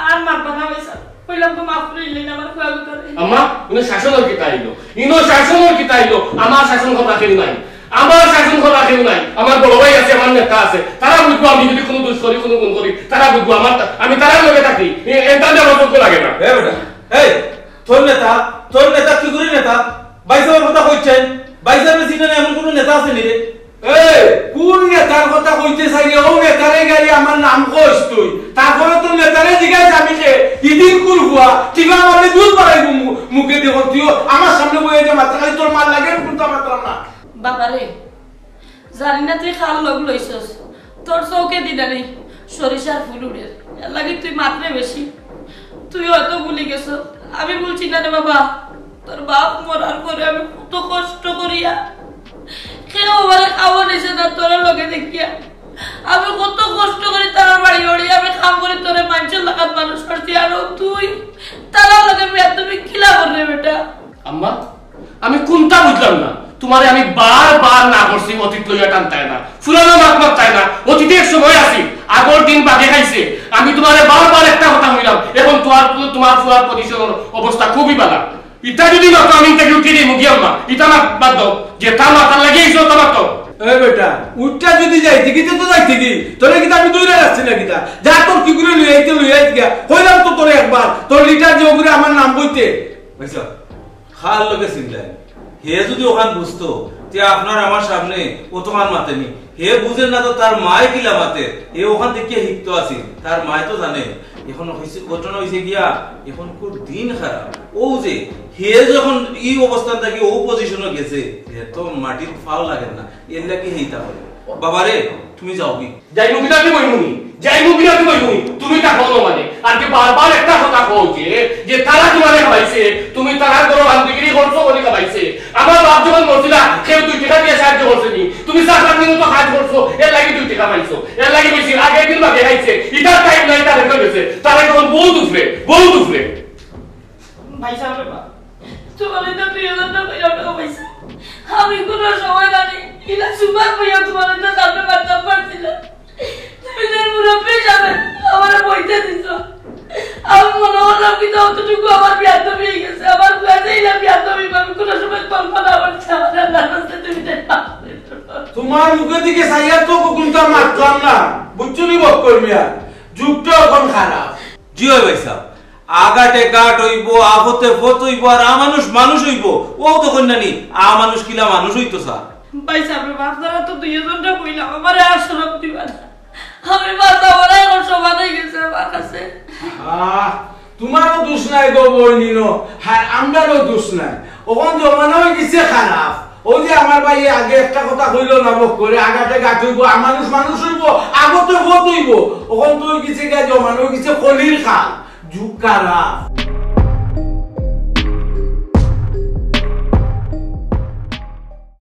আর মারবা না ভাইসাব। কইলাম তো মাফ করে দিলেন আমার ফুয়া গুতারে। আম্মা, ইনো শাসনর কিতা আইলো? ইনো শাসনর কিতা আইলো? আমার শাসন করা কেউ নাই। আমার শাসন করা কেউ নাই। আমার বড় ভাই আছে, আমার নেতা আছে। তারা বুঝবো আমি যদি কোনো দুষ করি, কোনো গুণ করি, তারা বুঝবো আমার, আমি তারার লগে থাকি। এ-, এটা আমার চোখ লাগে না। এ বেটা, এই, তোর নেতা, তোর নেতা কি করে নেতা? ভাইসাবর কথা কইছেন? ভাইসাবরে চিনে না এমন কোনো নেতা আছে নি রে? এই, কোন নেতার কথা কইতে চাই রে? ও নেতারে গাড়ি আমার নাম কইস তুই। তারপরে তোর নেতারে জিগাইস আমি কে? ইদিন কুল হুয়া, টিবা মারলে দুধ বাড়াইবো মু-, মুখে দেখো। তুইও আমার সামনে বইয়া যে মাথা খালি তোর মার লাগে, আমি কিন্তু আমার তোর না। বাবারে, জানি না তুই কার লগ লইছস, তোর চউখে দিদানি সরিষার ফুল উড়ের, এর লাগি তুই মাতরে বেশি। তুই হয়তো ভুলি গেছস, আমি ভুলছি না রে বাবা। তোর বাপ মরার পরে আমি কত কষ্ট করিয়া, কেউ আমারে খাওয়া নিছে না তোর লগে দেখিয়া, আমি কত কষ্ট করি তারার বাড়ি ওড়ি, আমি কাম করি তোরে মানুষর লাখান মানুষ করছি, আর ও তুই তারার লগে বেয়াদবি কিলা কররে বেটা। আম্মা, আমি কোনটা বুঝলাম না? তোমারে আমি বারবার না করছি অতীত লইয়া টানতায় না, পুরানো মাত মাততায় না। অতীতে এক সময় আছিল, আগর দিন বাগে খাইছে। আমি তোমারে বারবার একটা কথা কইলাম, এখন তোমার, তোমার পুরার পজিশনর অবস্থা খুবই বালা। ইটা যদি মাতো আমি ইটা উঠি দিই মুগি আম্মা, ইটা মাত বাদ দাও, যেটা মাতার লাগি আইছো ওটা মাতো। এ বেটা, উঠটা যদি যাইতে কি তো যাইতে কি? তোরে কিতা আমি দৌড়ে যাচ্ছি না কিতা? যা তোর কি করে লইয়া আইতে লইয়া আইতে গিয়া। কইলাম তো তোরে একবার, তোর লিটার যে ওগুরে আমার নাম কইতে। বুঝছো? খার লগে চিল্লায়। হে যদি ওখান বুঝতো, তে আপনার আমার সামনে অতখান মাতে নি। হে বুঝে না তো তার মায় কিলা মাতে। হে ওখান থেকে হিকতো আছিল। তার মায় তো জানে। এখন হইছে, ঘটনা হইছে গিয়া, এখন খুব দিন খারাপ। ও যে, হে যখন এই অবস্থান থাকি ও পজিশনে গেছে, হে তো মাটির ফাও লাগে না। এর লাগি হেইতা করে। বাবারে, তুমি যাও কি? যাইমু কিনা তুমি বইমুনি, যাইমু কিনা তুমি বইমুনি, তুমি তা কও না মানে। আর কি বারবার একটা কথা কও যে, যে তারা তোমারে খাবাইছে, তুমি তারা ঘরো বান্দিগিরি করছো বলে খাবাইছে। আমার বাপ যখন মরছিলা, কেউ দুই টেকা দিয়া সাহায্য করছে নি? তুমি চাকরানির মতো কাজ করছো, এর লাগি দুই টেকা পাইছো, এর লাগি বেশি। আগে দিন বাগে খাইছে, ইটার টাইম নাই, তারে কই গেছে, তারে তখন বহুত উফরে, বহুত উফরে। ভাইসাব রে বা, তোমার এটা প্রিয় কথা কইয়া ভাইসাব। আমি কোনো সময় জানি, ইলা সুপার কইয়া তোমার এটা সামনে বাড়তাম পারছি না। তুমি যে মুরব্বী হিসাবে আমারে বইতে দিছো। আমি মনে করলাম কি অতটুকু আমার বিয়াদবি হয়ে গেছে। আমার বিয়াদে ইলা বিয়াদবি আমি কোনো সময় কল্পনা করছি। আমার আল্লাহর রাস্তায় তুমি তাই পাপ করো। তোমার মুখের দিকে চাইয়া তো কোনটা মাতলাম না। বুঝছো নি বক্কর মিয়া? যুগটা এখন খারাপ। জি অয় ভাইসাব। আঘাতে ঘাট অইবো, আফতে ফত অইবো, আর আ মানুষ মানুষ অইবো। ও তো কইন না নি, আ মানুষ কিলা মানুষ অইতো স্যার। ভাইসাব রে বা, আপনারা তো দুইজনটা কইলাম, আমারে আর শরম দিবা না। আমি বাঁচা মরা এখন সমান হয়ে গেছে আমার কাছে। আহ, তোমারও দোষ নাই গো বইনিনো, আর আমরারও দোষ নাই। অখন জমানা অইগেছে খারাপ। অউ যে আমার ভাইয়ে আগে একটা কথা কইলো না, বক করে আগাতে গাত অইবো, আর মানুষ মানুষ অইবো, আগতে ভোট অইবো। অখন তো অইগেছে গিয়া জমানা অইগেছে কলির খাল, যুগ খারাপ।